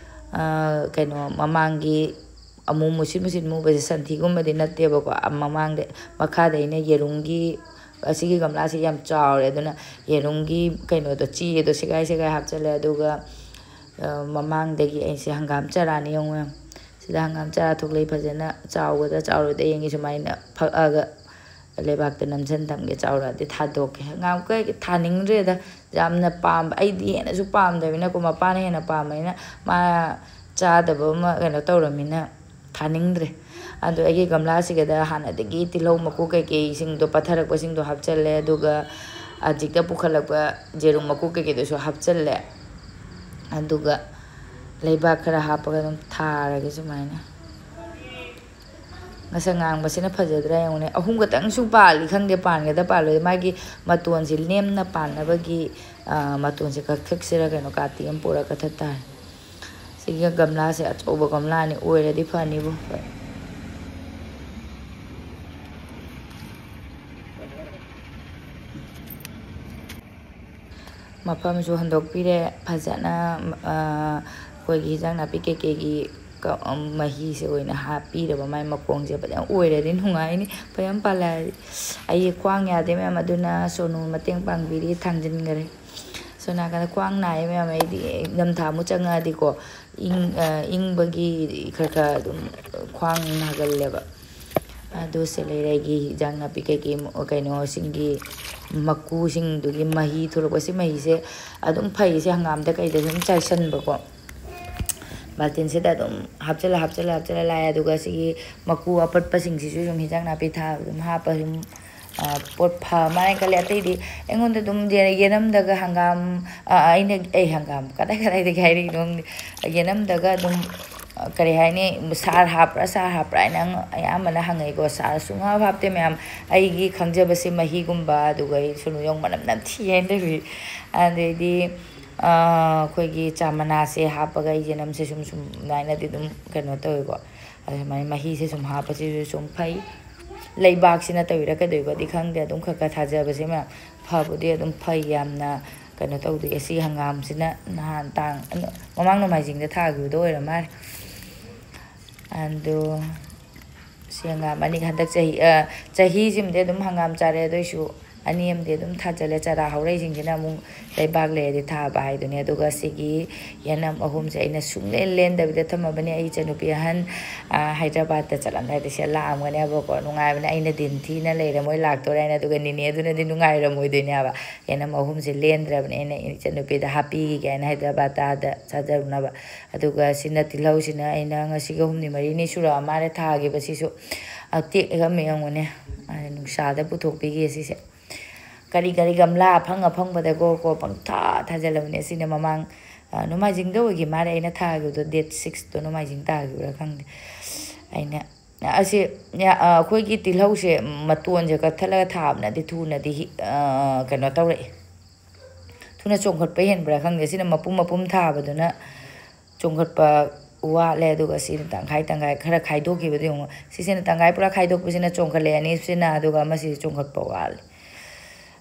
ꯑ, ꯀꯩꯅꯣ, ꯃꯃꯥꯡꯒꯤ ꯑꯃꯨ ꯃꯨꯁꯤꯠ ꯃꯨꯁꯤꯠ ꯃꯨꯕꯁꯦ ꯁꯟꯊꯤꯒꯨꯝꯕꯗꯤ ꯅꯠꯇꯦꯕꯀꯣ꯫ ꯑ, ꯃꯃꯥꯡꯗ, ꯃꯈꯥꯗ ꯑꯩꯅ ꯌꯦꯔꯨꯝꯒꯤ, ꯑꯁꯤꯒꯤ ꯒꯝꯂꯥꯁꯤ ꯌꯥꯝ ꯆꯥꯎꯔꯦ, ꯑꯗꯨꯅ ꯌꯦꯔꯨꯝꯒꯤ ꯀꯩꯅꯣꯗꯣ, ꯆꯦꯗꯣ ꯁꯦꯒꯥꯏ ꯁꯦꯒꯥꯏ ꯍꯥꯞꯆꯜꯂꯦ꯫ ꯑꯗꯨꯒ, ꯑ, ꯃꯃꯥꯡꯗꯒꯤ ꯑꯩꯁꯦ ꯍꯪꯒꯥꯝ ꯆꯔꯥꯅꯤ ꯌꯦꯡꯉꯨ ꯃꯌꯥꯝ꯫ ꯁꯤꯗ ꯍꯪꯒꯥꯝ ꯆꯔꯥ ꯊꯣꯛꯂꯛꯏ ꯐꯖꯅ ꯆꯥꯎꯒꯗ꯭ꯔꯥ ꯆꯥꯎꯔꯣꯏꯗ꯭ꯔꯥ ꯌꯦꯡꯒꯦ꯫ ꯁꯨꯃꯥꯏꯅ ꯐꯛꯑꯒ ꯂꯩꯕꯥꯛꯇ ꯅꯝꯁꯤꯟ ꯊꯝꯒꯦ꯫ ꯆꯥꯎꯔꯛꯑꯗꯤ ꯊꯥꯗꯣꯛꯀꯦ꯫ ꯍꯪꯒꯥꯝ ꯀꯩ ꯊꯥꯅꯤꯡꯗ꯭ꯔꯦꯗ꯫ ꯌꯥꯝꯅ ꯄꯥꯝꯕ, ꯑꯩꯗꯤ ꯍꯦꯟꯅꯁꯨ ꯄꯥꯝꯗꯕꯅꯤꯅꯀꯣ, ꯃꯄꯥꯅ ꯍꯦꯟꯅ ꯄꯥꯝꯕꯅꯤꯅ ꯃꯥ ꯆꯥꯗꯕ ꯑꯃ ꯀꯩꯅꯣ ꯇꯧꯔꯕꯅꯤꯅ ꯊꯥꯅꯤꯡꯗ꯭ꯔꯦ꯫ ꯑꯗꯣ ꯑꯩꯒꯤ ꯒꯝꯂꯥꯁꯤꯒꯗ ꯍꯥꯟꯅꯗꯒꯤ ꯇꯤꯜꯍꯧ ꯃꯀꯨ ꯀꯩꯀꯩꯁꯤꯡꯗꯣ ꯄꯠꯊꯔꯛꯄꯁꯤꯡꯗꯣ ꯍꯥꯞꯆꯜꯂꯦ, ꯑꯗꯨꯒ ꯍꯧꯖꯤꯛꯇ ꯄꯨꯈꯠꯂꯛꯄ ꯌꯦꯔꯨꯝ ꯃꯀꯨ ꯀꯩꯀꯩꯗꯨꯁꯨ ꯍꯥꯞꯆꯜꯂꯦ꯫ ꯑꯗꯨꯒ ꯂꯩꯕꯥꯛ ꯈꯔ ꯍꯥꯞꯄꯒ ꯑꯗꯨꯝ ꯊꯥꯔꯒꯦ ꯁꯨꯃꯥꯏꯅ꯫ ꯉꯁꯪ ꯉꯥꯡꯕꯁꯤꯅ ꯐꯖꯗ꯭ꯔꯥ ꯌꯦꯡꯉꯨꯅꯦ꯫ ꯑꯍꯨꯝ ꯈꯛꯇꯪꯁꯨ ꯄꯥꯜꯂꯤ, ꯈꯪꯗꯦ ꯄꯥꯟꯒꯗ꯭ꯔꯥ ꯄꯥꯜꯂꯣꯏꯗ꯭ꯔꯥ꯫ ꯃꯥꯒꯤ ꯃꯇꯣꯟꯁꯤ ꯂꯦꯝꯅ ꯄꯥꯟꯅꯕꯒꯤ, ꯑ, ꯃꯇꯣꯟꯁꯦ ꯀꯛꯊꯠꯁꯤꯔ ꯀꯩꯅꯣ, ꯀꯥꯇꯤ ꯑꯃ ꯄꯨꯔꯒ ꯀꯛꯊꯠ ꯇꯥꯔꯦ꯫ ꯁꯤꯒꯤ ꯒꯝꯂꯥꯁꯦ ꯑꯆꯧꯕ ꯒꯝꯂꯥꯅꯤ, ꯑꯣꯏꯔꯗꯤ ꯐꯅꯤꯕꯨ꯫ ꯃꯐꯝꯁꯨ ꯍꯟꯗꯣꯛꯄꯤꯔꯦ ꯐꯖꯅ꯫ ꯑ, ꯑꯩꯈꯣꯏꯒꯤ ꯍꯤꯟꯖꯥꯡ ꯅꯥꯄꯤ ꯀꯩꯀꯩꯒꯤ ꯀ-, ꯃꯍꯤꯁꯦ ꯑꯣꯏꯅ ꯍꯥꯞꯄꯤꯔꯕ꯫ ꯃꯥꯏ ꯃꯈꯣꯡꯁꯦ ꯐꯖꯅ ꯑꯣꯏꯔꯗꯤ ꯅꯨꯡꯉꯥꯏꯅꯤ꯫ ꯐꯖꯅ ꯄꯥꯜꯂꯛꯑꯗꯤ꯫ ꯑꯩꯒꯤ ꯈ꯭ꯋꯥꯡ ꯌꯥꯗꯦ ꯃꯌꯥꯝ, ꯑꯗꯨꯅ ꯁꯣꯅꯨ ꯃꯇꯦꯡ ꯄꯥꯡꯕꯤꯔꯤ, ꯊꯥꯡꯖꯤꯟꯈꯔꯦ꯫ ꯁꯣꯝ ꯅꯥꯀꯟꯗ ꯈ꯭ꯋꯥꯡ ꯅꯥꯏꯌꯦ ꯃꯌꯥꯝ꯫ ꯑꯩꯗꯤ ꯏꯪꯊꯝꯊꯥ ꯑꯃꯨꯛ ꯆꯪꯉꯛꯑꯗꯤꯀꯣ, ꯏꯪ-, ꯑ, ꯏꯪꯕꯒꯤ ꯈꯔ ꯈꯔ ꯑꯗꯨꯝ ꯈ꯭ꯋꯥꯡ ꯅꯥꯒꯜꯂꯦꯕ꯫ ꯑꯗꯨ ꯁꯦꯂꯦꯔꯤꯒꯤ ꯍꯤꯟꯖꯥꯡ ꯅꯥꯄꯤ ꯀꯩꯀꯩ ꯃ-, ꯀꯩꯅꯣꯁꯤꯡꯒꯤ ꯃꯀꯨꯁꯤꯡꯗꯨꯒꯤ ꯃꯍꯤ ꯊꯣꯛꯂꯛꯄ꯫ ꯁꯤ ꯃꯍꯤꯁꯦ ꯑꯗꯨꯝ ꯐꯩ, ꯁꯤ ꯍꯪꯒꯥꯝꯗ ꯀꯩꯗ ꯑꯗꯨꯝ ꯆꯥꯏꯁꯟꯕꯀꯣ꯫ ꯕꯥꯜꯇꯤꯟꯁꯤꯗ ꯑꯗꯨꯝ ꯍꯥꯞꯆꯤꯜꯂ, ꯍꯥꯞꯆꯤꯜꯂ, ꯍꯥꯞꯆꯤꯜꯂ ꯂꯥꯛꯑꯦ꯫ ꯑꯗꯨꯒ ꯁꯤꯒꯤ ꯃꯀꯨ ꯑꯄꯠꯄꯁꯤꯡꯁꯤꯁꯨ ꯁꯨꯝ ꯍꯤꯟꯖꯥꯡ ꯅꯥꯄꯤ ꯊꯥꯕ ꯑꯗꯨꯝ ꯍꯥꯞꯄ ꯑꯗꯨꯝ, ꯑ, ꯄꯣꯠ ꯐ ꯃꯥꯜꯂꯦ ꯈꯜꯂꯦ꯫ ꯑꯇꯩꯗꯤ ꯑꯩꯉꯣꯟꯗ ꯑꯗꯨꯝ ꯌꯦ-, ꯌꯦꯅꯝꯗꯒ ꯍꯪꯒꯥꯝ, ꯑ, ꯑꯩꯅ, ꯑꯩ ꯍꯪꯒꯥꯝ ꯀꯗꯥꯏ ꯀꯗꯥꯏꯗꯒꯤ ꯍꯥꯏꯔꯛꯏꯅꯣ ꯈꯪꯗꯦ꯫ ꯌꯦꯅꯝꯗꯒ ꯑꯗꯨꯝ, ꯑ, ꯀꯔꯤ ꯍꯥꯏꯅꯤ, ꯁꯥꯔ ꯍꯥꯞꯄ꯭ꯔꯥ, ꯁꯥꯔ ꯍꯥꯞꯄ꯭ꯔꯥ ꯍꯥꯏꯅ ꯑꯪ-, ꯑꯌꯥꯝꯕꯅ ꯍꯪꯉꯛꯏꯀꯣ꯫ ꯁꯥꯔ ꯁꯨꯡꯍꯥꯞ ꯍꯥꯞꯇꯦ ꯃꯌꯥꯝ꯫ ꯑꯩꯒꯤ ꯈꯪꯖꯕꯁꯦ ꯃꯍꯤꯒꯨꯝꯕ, ꯑꯗꯨꯒ ꯑꯩ ꯁꯨꯅꯨ ꯌꯦꯔꯨꯝ ꯃꯅꯝ ꯅꯝꯊꯤ ꯍꯥꯏꯅ ꯇꯧꯏ꯫ ꯑꯗꯩꯗꯤ, ꯑꯩꯈꯣꯏꯒꯤ ꯆꯥ ꯃꯅꯥꯁꯦ ꯍꯥꯞꯄꯒ ꯌꯦꯅꯝꯁꯦ ꯁꯨꯝ ꯁꯨꯝ ꯑꯗꯨꯃꯥꯏꯅꯗꯤ ꯑꯗꯨꯝ ꯀꯩꯅꯣ ꯇꯧꯋꯦꯀꯣ꯫ ꯑꯗꯨꯃꯥꯏꯅ ꯃꯍꯤꯁꯦ ꯁꯨꯝ ꯍꯥꯞꯄꯁꯤꯁꯨ ꯁꯨꯝ ꯐꯩ꯫ ꯂꯩꯕꯥꯛꯁꯤꯅ ꯇꯧꯔꯤꯔꯥ ꯀꯩꯗꯧꯕꯗꯤ ꯈꯪꯗꯦ, ꯑꯗꯨꯝ ꯈꯔ ꯈꯔ ꯊꯥꯖꯕꯁꯦ ꯃꯌꯥꯝ ꯐꯕꯨꯗꯤ ꯑꯗꯨꯝ ꯐꯩ ꯌꯥꯝꯅ꯫ ꯀꯩꯅꯣ ꯇꯧꯗꯦ꯫ ꯁꯤ ꯍꯪꯒꯥꯝꯁꯤꯅ ꯅꯍꯥꯟ ꯇꯥꯡ ꯃꯃꯥꯡ ꯅꯣꯡꯃꯥꯏꯖꯤꯡꯗ ꯊꯥꯈꯤꯕꯗꯣ ꯑꯣꯏꯔ ꯃꯥꯜꯂꯦ꯫ ꯑꯗꯣ ꯁꯤ ꯍꯪꯒꯥꯝ ꯑꯅꯤ ꯍꯟꯗꯛ ꯆꯍꯤ ꯆꯍꯤꯁꯤꯃꯗꯤ ꯑꯗꯨꯝ ꯍꯪꯒꯥꯝ ꯆꯥꯔꯦ꯫ ꯑꯗꯨꯏꯁꯨ ꯑꯅꯤ ꯑꯃꯗꯤ ꯑꯗꯨꯝ ꯊꯥꯖꯤꯜꯂꯦ꯫ ꯆꯔꯥ ꯍꯧꯔꯛꯏꯁꯤꯡꯁꯤꯅ ꯑꯃꯨꯛ ꯂꯩꯕꯥꯛ ꯂꯩꯔꯗꯤ ꯊꯥꯕ ꯍꯥꯏꯗꯨꯅꯤ꯫ ꯑꯗꯨꯒ ꯁꯤꯒꯤ ꯌꯦꯅꯝ ꯑꯍꯨꯝꯁꯦ ꯑꯩꯅ ꯁꯨꯡꯂꯦꯟ ꯂꯦꯟꯗꯕꯤꯗ ꯊꯝꯃꯕꯅꯤ꯫ ꯑꯩ ꯏꯆꯟꯅꯨꯄꯤ ꯑꯍꯟ ꯍꯥꯏꯗ꯭ꯔꯕꯥꯠꯇ ꯆꯠꯂꯝꯗꯥꯏꯗ ꯁꯤꯗ ꯂꯥꯛꯑꯝꯒꯅꯦꯕꯀꯣ꯫ ꯅꯨꯡꯉꯥꯏꯕꯅꯦ꯫ ꯑꯩꯅ ꯗꯤꯟ ꯊꯤꯅ ꯂꯩꯔꯦ, ꯃꯣꯏ ꯂꯥꯛꯇꯣꯔꯦ ꯍꯥꯏꯅ꯫ ꯑꯗꯨꯒ ꯅꯤꯅꯦ ꯑꯗꯨꯅꯗꯤ ꯅꯨꯡꯉꯥꯏꯔꯝꯃꯣꯏꯗꯣꯏꯅꯦꯕ꯫ ꯌꯦꯅꯝ ꯑꯍꯨꯝꯁꯦ ꯂꯦꯟꯗ꯭ꯔꯕꯅꯦ꯫ ꯑꯩꯅ ꯏꯆꯟꯅꯨꯄꯤꯗ ꯍꯥꯞꯄꯤꯈꯤꯒꯦ ꯍꯥꯏꯅ ꯍꯥꯏꯗ꯭ꯔꯕꯥꯠꯇ ꯑꯥꯗ ꯆꯥꯖꯔꯨꯅꯕ꯫ ꯑꯗꯨꯒ ꯁꯤꯅ ꯇꯤꯜꯍꯧꯁꯤꯅ ꯑꯩꯅ ꯉꯁꯤꯒ ꯍꯨꯝꯅꯤ ꯃꯔꯤꯅꯤ ꯁꯨꯔꯛꯑ ꯃꯥꯜꯂꯦ ꯊꯥꯈꯤꯕ꯫ ꯁꯤꯁꯨ ꯇꯦꯛꯑꯒ ꯑꯃ ꯌꯦꯡꯉꯨꯅꯦ꯫ ꯅꯨꯡꯁꯥꯗ ꯄꯨꯊꯣꯛꯄꯤꯒꯦ ꯁꯤꯁꯦ꯫ ꯀꯔꯤ ꯀꯔꯤ ꯒꯝꯂꯥ ꯑꯐꯪ ꯑꯐꯪꯕꯗꯀꯣ ꯀꯣ ꯄꯪꯊꯥ ꯊꯥꯖꯤꯜꯂꯕꯅꯦ꯫ ꯁꯤꯅ ꯃꯃꯥꯡ ꯅꯣꯡꯃꯥꯏꯖꯤꯡꯗ ꯑꯣꯏꯈꯤ ꯃꯥꯜꯂꯦ ꯑꯩꯅ ꯊꯥꯈꯤꯕꯗꯣ, ꯗꯦꯠ ꯁꯤꯛꯁꯇꯣ ꯅꯣꯡꯃꯥꯏꯖꯤꯡ ꯇꯥꯈꯤꯕ꯭ꯔꯥ ꯈꯪꯗꯦ꯫ ꯑꯩꯅ ꯑꯁꯤ ꯑꯩꯈꯣꯏꯒꯤ ꯇꯤꯜꯍꯧꯁꯦ ꯃꯇꯣꯟꯁꯦ ꯀꯛꯊꯠꯂꯒ ꯊꯥꯕꯅꯗꯤ ꯊꯨꯅꯗꯤ ꯀꯩꯅꯣ ꯇꯧꯔꯛꯏ꯫ ꯊꯨꯅ ꯆꯣꯡꯈꯠꯄ ꯍꯦꯟꯕ꯭ꯔꯥ ꯈꯪꯗꯦ꯫ ꯁꯤꯅ ꯃꯄꯨꯝ ꯃꯄꯨꯝ ꯊꯥꯕꯗꯨꯅ ꯆꯣꯡꯈꯠꯄ ꯋꯥꯠꯂꯦ꯫ ꯑꯗꯨꯒ ꯁꯤꯅ ꯇꯪꯈꯥꯏ ꯇꯪꯈꯥꯏ ꯈꯔ ꯈꯥꯏꯗꯣꯛꯈꯤꯕꯗꯣ ꯌꯦꯡꯉꯣ꯫ ꯁꯤꯁꯤꯅ ꯇꯪꯈꯥꯏ ꯄꯨꯔꯥ ꯈꯥꯏꯗꯣꯛꯄꯁꯤꯅ ꯆꯣꯡꯈꯠꯂꯛꯑꯦ ꯑꯅꯤꯁꯤꯅ, ꯑꯗꯨꯒ ꯑꯃꯁꯤꯗꯤ ꯆꯣꯡꯈꯠꯄ ꯋꯥꯠꯂꯦ꯫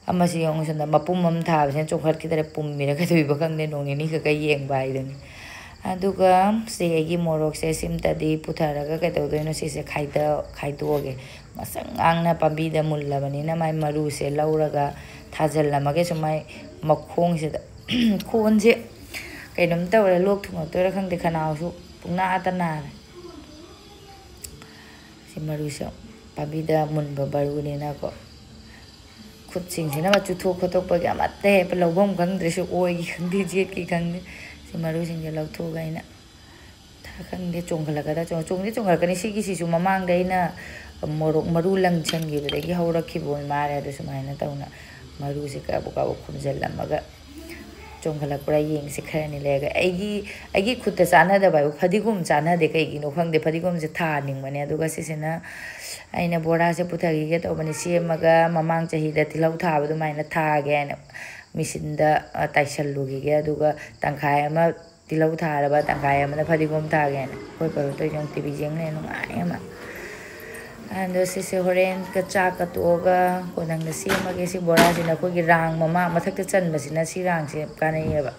ꯑꯃꯁꯤ ꯌꯦꯡꯉꯨ, ꯁꯣꯝꯗ ꯃꯄꯨꯝ ꯑꯃ ꯊꯥꯕꯁꯤꯅ ꯆꯣꯡꯈꯠꯈꯤꯗ꯭ꯔꯦ, ꯄꯨꯝꯃꯤꯔ ꯀꯩꯗꯧꯔꯤꯕ ꯈꯪꯗꯦ, ꯅꯣꯡ ꯅꯤꯅꯤ ꯈꯛꯀ ꯌꯦꯡꯕ ꯍꯥꯏꯗꯨꯅꯤ꯫ ꯑꯗꯨꯒ ꯁꯤ ꯑꯩꯒꯤ ꯃꯣꯔꯣꯛꯁꯦ ꯁꯤꯝꯇꯗꯤ ꯄꯨꯊꯔꯒ ꯀꯩꯗꯧꯗꯣꯏꯅꯣ, ꯁꯤꯁꯦ ꯈꯥꯏꯗ-, ꯈꯥꯏꯗꯣꯛꯑꯒꯦ꯫ ꯉꯁꯪ ꯉꯥꯡꯅ ꯄꯥꯝꯕꯤꯗ ꯃꯨꯜꯂꯕꯅꯤꯅ ꯃꯥꯏ ꯃꯔꯨꯁꯦ ꯂꯧꯔꯒ ꯊꯥꯖꯤꯜꯂꯝꯃꯒꯦ ꯁꯨꯃꯥꯏ ꯃꯈꯣꯡꯁꯤꯗ꯫ ꯈꯣꯟꯁꯦ ꯀꯩꯅꯣꯝ ꯇꯧꯔꯦ, ꯂꯣꯛ ꯊꯨꯡꯉꯛꯇꯣꯏꯔꯥ ꯈꯪꯗꯦ, ꯈꯅꯥꯎꯁꯨ ꯄꯨꯡꯅꯥꯗ ꯅꯥꯔꯦ꯫ ꯁꯤ ꯃꯔꯨꯁꯦ ꯄꯥꯝꯕꯤꯗ ꯃꯨꯟꯕ ꯃꯔꯨꯅꯤꯅꯀꯣ꯫ ꯈꯨꯠꯁꯤꯡꯁꯤꯅ ꯃꯆꯨ ꯊꯣꯛ ꯈꯣꯠꯇꯣꯛꯄꯒꯤ ꯑꯃꯠꯇ ꯍꯦꯛ ꯂꯧꯐꯝ ꯈꯪꯗ꯭ꯔꯦ꯫ ꯁꯤ ꯑꯣꯏꯒꯤ ꯈꯪꯗꯦ, ꯖꯦꯠꯀꯤ ꯈꯪꯗꯦ꯫ ꯁꯤ ꯃꯔꯨꯁꯤꯡꯁꯦ ꯂꯧꯊꯣꯛꯑꯒ ꯑꯩꯅ ꯈꯪꯗꯦ, ꯆꯣꯡꯈꯠꯂꯛꯀꯗ꯭ꯔꯥ? ꯆꯣꯡ-, ꯆꯣꯡꯗꯤ ꯆꯣꯡꯈꯠꯂꯛꯀꯅꯤ꯫ ꯁꯤꯒꯤꯁꯤꯁꯨ ꯃꯃꯥꯡꯗ ꯑꯩꯅ ꯃꯣꯔꯣꯛ ꯃꯔꯨ ꯂꯪꯁꯟꯈꯤꯕꯗꯒꯤ ꯍꯧꯔꯛꯈꯤꯕ ꯑꯣꯏ ꯃꯥꯜꯂꯦ꯫ ꯑꯗꯨ ꯁꯨꯃꯥꯏꯅ ꯇꯧꯅ ꯃꯔꯨꯁꯦ ꯀꯥꯕꯛ ꯀꯥꯕꯛ ꯈꯨꯝꯖꯤꯜꯂꯝꯃꯒ ꯆꯣꯡꯈꯠꯂꯛꯄ꯭ꯔꯥ ꯌꯦꯡꯁꯦ ꯈꯔꯅꯤ ꯂꯩꯔꯒ꯫ ꯑꯩꯒꯤ, ꯑꯩꯒꯤ ꯈꯨꯠꯇ ꯆꯥꯟꯅꯗꯕ ꯍꯥꯏꯕꯨ ꯐꯗꯤꯒꯣꯝ ꯆꯥꯟꯅꯗꯦ꯫ ꯀꯩꯒꯤꯅꯣ ꯈꯪꯗꯦ, ꯐꯗꯤꯒꯣꯝꯁꯦ ꯊꯥꯅꯤꯡꯕꯅꯦ꯫ ꯑꯗꯨꯒ ꯁꯤꯁꯤꯅ ꯑꯩꯅ ꯕꯣꯔꯥꯁꯦ ꯄꯨꯊꯈꯤꯒꯦ ꯇꯧꯕꯅꯦ, ꯁꯦꯝꯃꯒ ꯃꯃꯥꯡ ꯆꯍꯤꯗ ꯇꯤꯜꯍꯧ ꯊꯥꯕ ꯑꯗꯨꯃꯥꯏꯅ ꯊꯥꯒꯦ ꯍꯥꯏꯅ꯫ ꯃꯦꯆꯤꯟꯗ ꯇꯥꯏꯁꯜꯂꯨꯈꯤꯒꯦ꯫ ꯑꯗꯨꯒ ꯇꯪꯈꯥꯏ ꯑꯃ ꯇꯤꯜꯍꯧ ꯊꯥꯔꯕ, ꯇꯪꯈꯥꯏ ꯑꯃꯅ ꯐꯗꯤꯒꯣꯝ ꯊꯥꯒꯦꯅ꯫ ꯑꯩꯈꯣꯏ ꯄꯥꯕꯨꯡ ꯇꯧꯔꯤꯁꯦ ꯌꯦꯡꯉꯨ, ꯇꯤ ꯚꯤ ꯌꯦꯡ ꯂꯩ, ꯅꯨꯡꯉꯥꯏ ꯑꯃ꯫ ꯑꯗꯣ ꯁꯤꯁꯦ ꯍꯣꯔꯦꯟꯒ ꯆꯥꯛꯀ ꯇꯣꯛꯑꯒ ꯀꯣꯟꯅꯪꯗ ꯁꯦꯝꯃꯒꯦ꯫ ꯁꯤ ꯕꯣꯔꯥꯁꯤꯅ ꯑꯩꯈꯣꯏꯒꯤ ꯔꯥꯡ ꯃꯃꯥ ꯃꯊꯛꯇ ꯆꯟꯕꯁꯤꯅ ꯁꯤ ꯔꯥꯡꯁꯦ ꯀꯥꯟꯅꯩꯌꯦꯕ꯫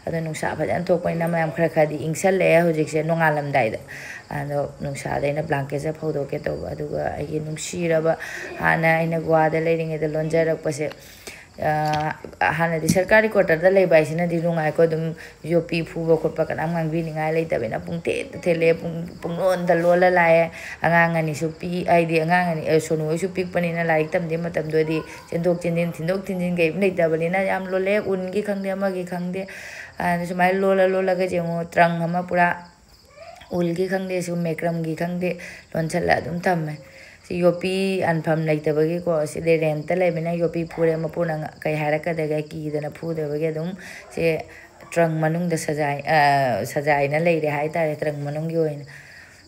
ꯑꯗꯣ ꯅꯨꯡꯁꯥ ꯐꯖꯅ ꯊꯣꯛꯄꯅꯤꯅ ꯃꯌꯥꯝ ꯈꯔ ꯈꯔꯗꯤ ꯏꯪꯁꯜꯂꯛꯑꯦ ꯍꯧꯖꯤꯛꯁꯦ ꯅꯣꯡꯉꯥꯜꯂꯝꯗꯥꯏꯗ꯫ ꯑꯗꯣ ꯅꯨꯡꯁꯥꯗ ꯑꯩꯅ ꯕ꯭ꯂꯥꯡꯀꯦꯠꯁꯦ ꯐꯧꯗꯣꯛꯀꯦ ꯇꯧꯕ꯫ ꯑꯗꯨꯒ ꯑꯩꯒꯤ ꯅꯨꯡꯁꯤꯔꯕ, ꯍꯥꯟꯅ ꯑꯩꯅ ꯒꯣꯋꯥꯗ ꯂꯩꯔꯤꯉꯩꯗ ꯂꯣꯟꯖꯔꯛꯄꯁꯦ, ꯑ, ꯍꯥꯟꯅꯗꯤ ꯁꯔꯀꯥꯔꯤ ꯀ꯭ꯋꯥꯇꯔꯗ ꯂꯩꯕ ꯍꯥꯏꯁꯤꯅꯗꯤ ꯅꯨꯡꯉꯥꯏꯀꯣ꯫ ꯑꯗꯨꯝ ꯌꯣꯠꯄꯤ ꯐꯨꯕ ꯈꯣꯠꯄ ꯀꯅꯥꯝ ꯉꯥꯡꯕꯤꯅꯤꯡꯉꯥꯏ ꯂꯩꯇꯕꯅꯤꯅ ꯄꯨꯡꯊꯦꯠꯇ ꯊꯦꯠꯂꯦ, ꯄꯨꯡ, ꯄꯨꯡꯂꯣꯟꯗ ꯂꯣꯜꯂ ꯂꯥꯛꯑꯦ꯫ ꯑꯉꯥꯡ ꯑꯅꯤꯁꯨ ꯄꯤ-, ꯍꯥꯏꯗꯤ ꯑꯉꯥꯡ ꯑꯅꯤ, ꯑ, ꯁꯣꯅꯨ ꯍꯣꯏꯁꯨ ꯄꯤꯛꯄꯅꯤꯅ ꯂꯥꯏꯔꯤꯛ ꯇꯝꯗꯦ ꯃꯇꯝꯗꯨꯗꯗꯤ ꯆꯦꯟꯊꯣꯛ ꯆꯦꯟꯁꯤꯟ, ꯊꯤꯟꯗꯣꯛ ꯊꯤꯟꯖꯤꯟ ꯀꯩꯝ ꯂꯩꯇꯕꯅꯤꯅ ꯌꯥꯝ ꯂꯣꯜꯂꯦ꯫ ꯎꯟꯒꯤ ꯈꯪꯗꯦ, ꯑꯃꯒꯤ ꯈꯪꯗꯦ꯫ ꯑꯗꯨ ꯁꯨꯃꯥꯏꯅ ꯂꯣꯜꯂ ꯂꯣꯜꯂꯒ ꯌꯦꯡꯉꯣ, ꯇ꯭ꯔꯪ ꯑꯃ ꯄꯨꯔꯥ ꯎꯜꯒꯤ ꯈꯪꯗꯦ, ꯁꯨꯝ ꯃꯦꯀ꯭ꯔꯝꯒꯤ ꯈꯪꯗꯦ, ꯂꯣꯟꯁꯤꯜꯂ ꯑꯗꯨꯝ ꯊꯝꯃꯦ꯫ ꯁꯤ ꯌꯣꯠꯄꯤ ꯑꯟꯐꯝ ꯂꯩꯇꯕꯒꯤꯀꯣ, ꯁꯤꯗꯤ ꯔꯦꯟꯠꯇ ꯂꯩꯕꯅꯤꯅ ꯌꯣꯠꯄꯤ ꯐꯨꯔꯦ, ꯃꯄꯨꯅ ꯉ-, ꯀꯩ ꯍꯥꯏꯔꯛꯀꯗꯒꯦ ꯀꯤꯗꯅ ꯐꯨꯗꯕꯒꯤ ꯑꯗꯨꯝ ꯁꯦ ꯇ꯭ꯔꯪ ꯃꯅꯨꯡꯗ ꯁꯖꯥꯏ-, ꯑ, ꯁꯖꯥꯏꯅ ꯂꯩꯔꯦ ꯍꯥꯏꯇꯥꯔꯦ, ꯇ꯭ꯔꯪ ꯃꯅꯨꯡꯒꯤ ꯑꯣꯏꯅ꯫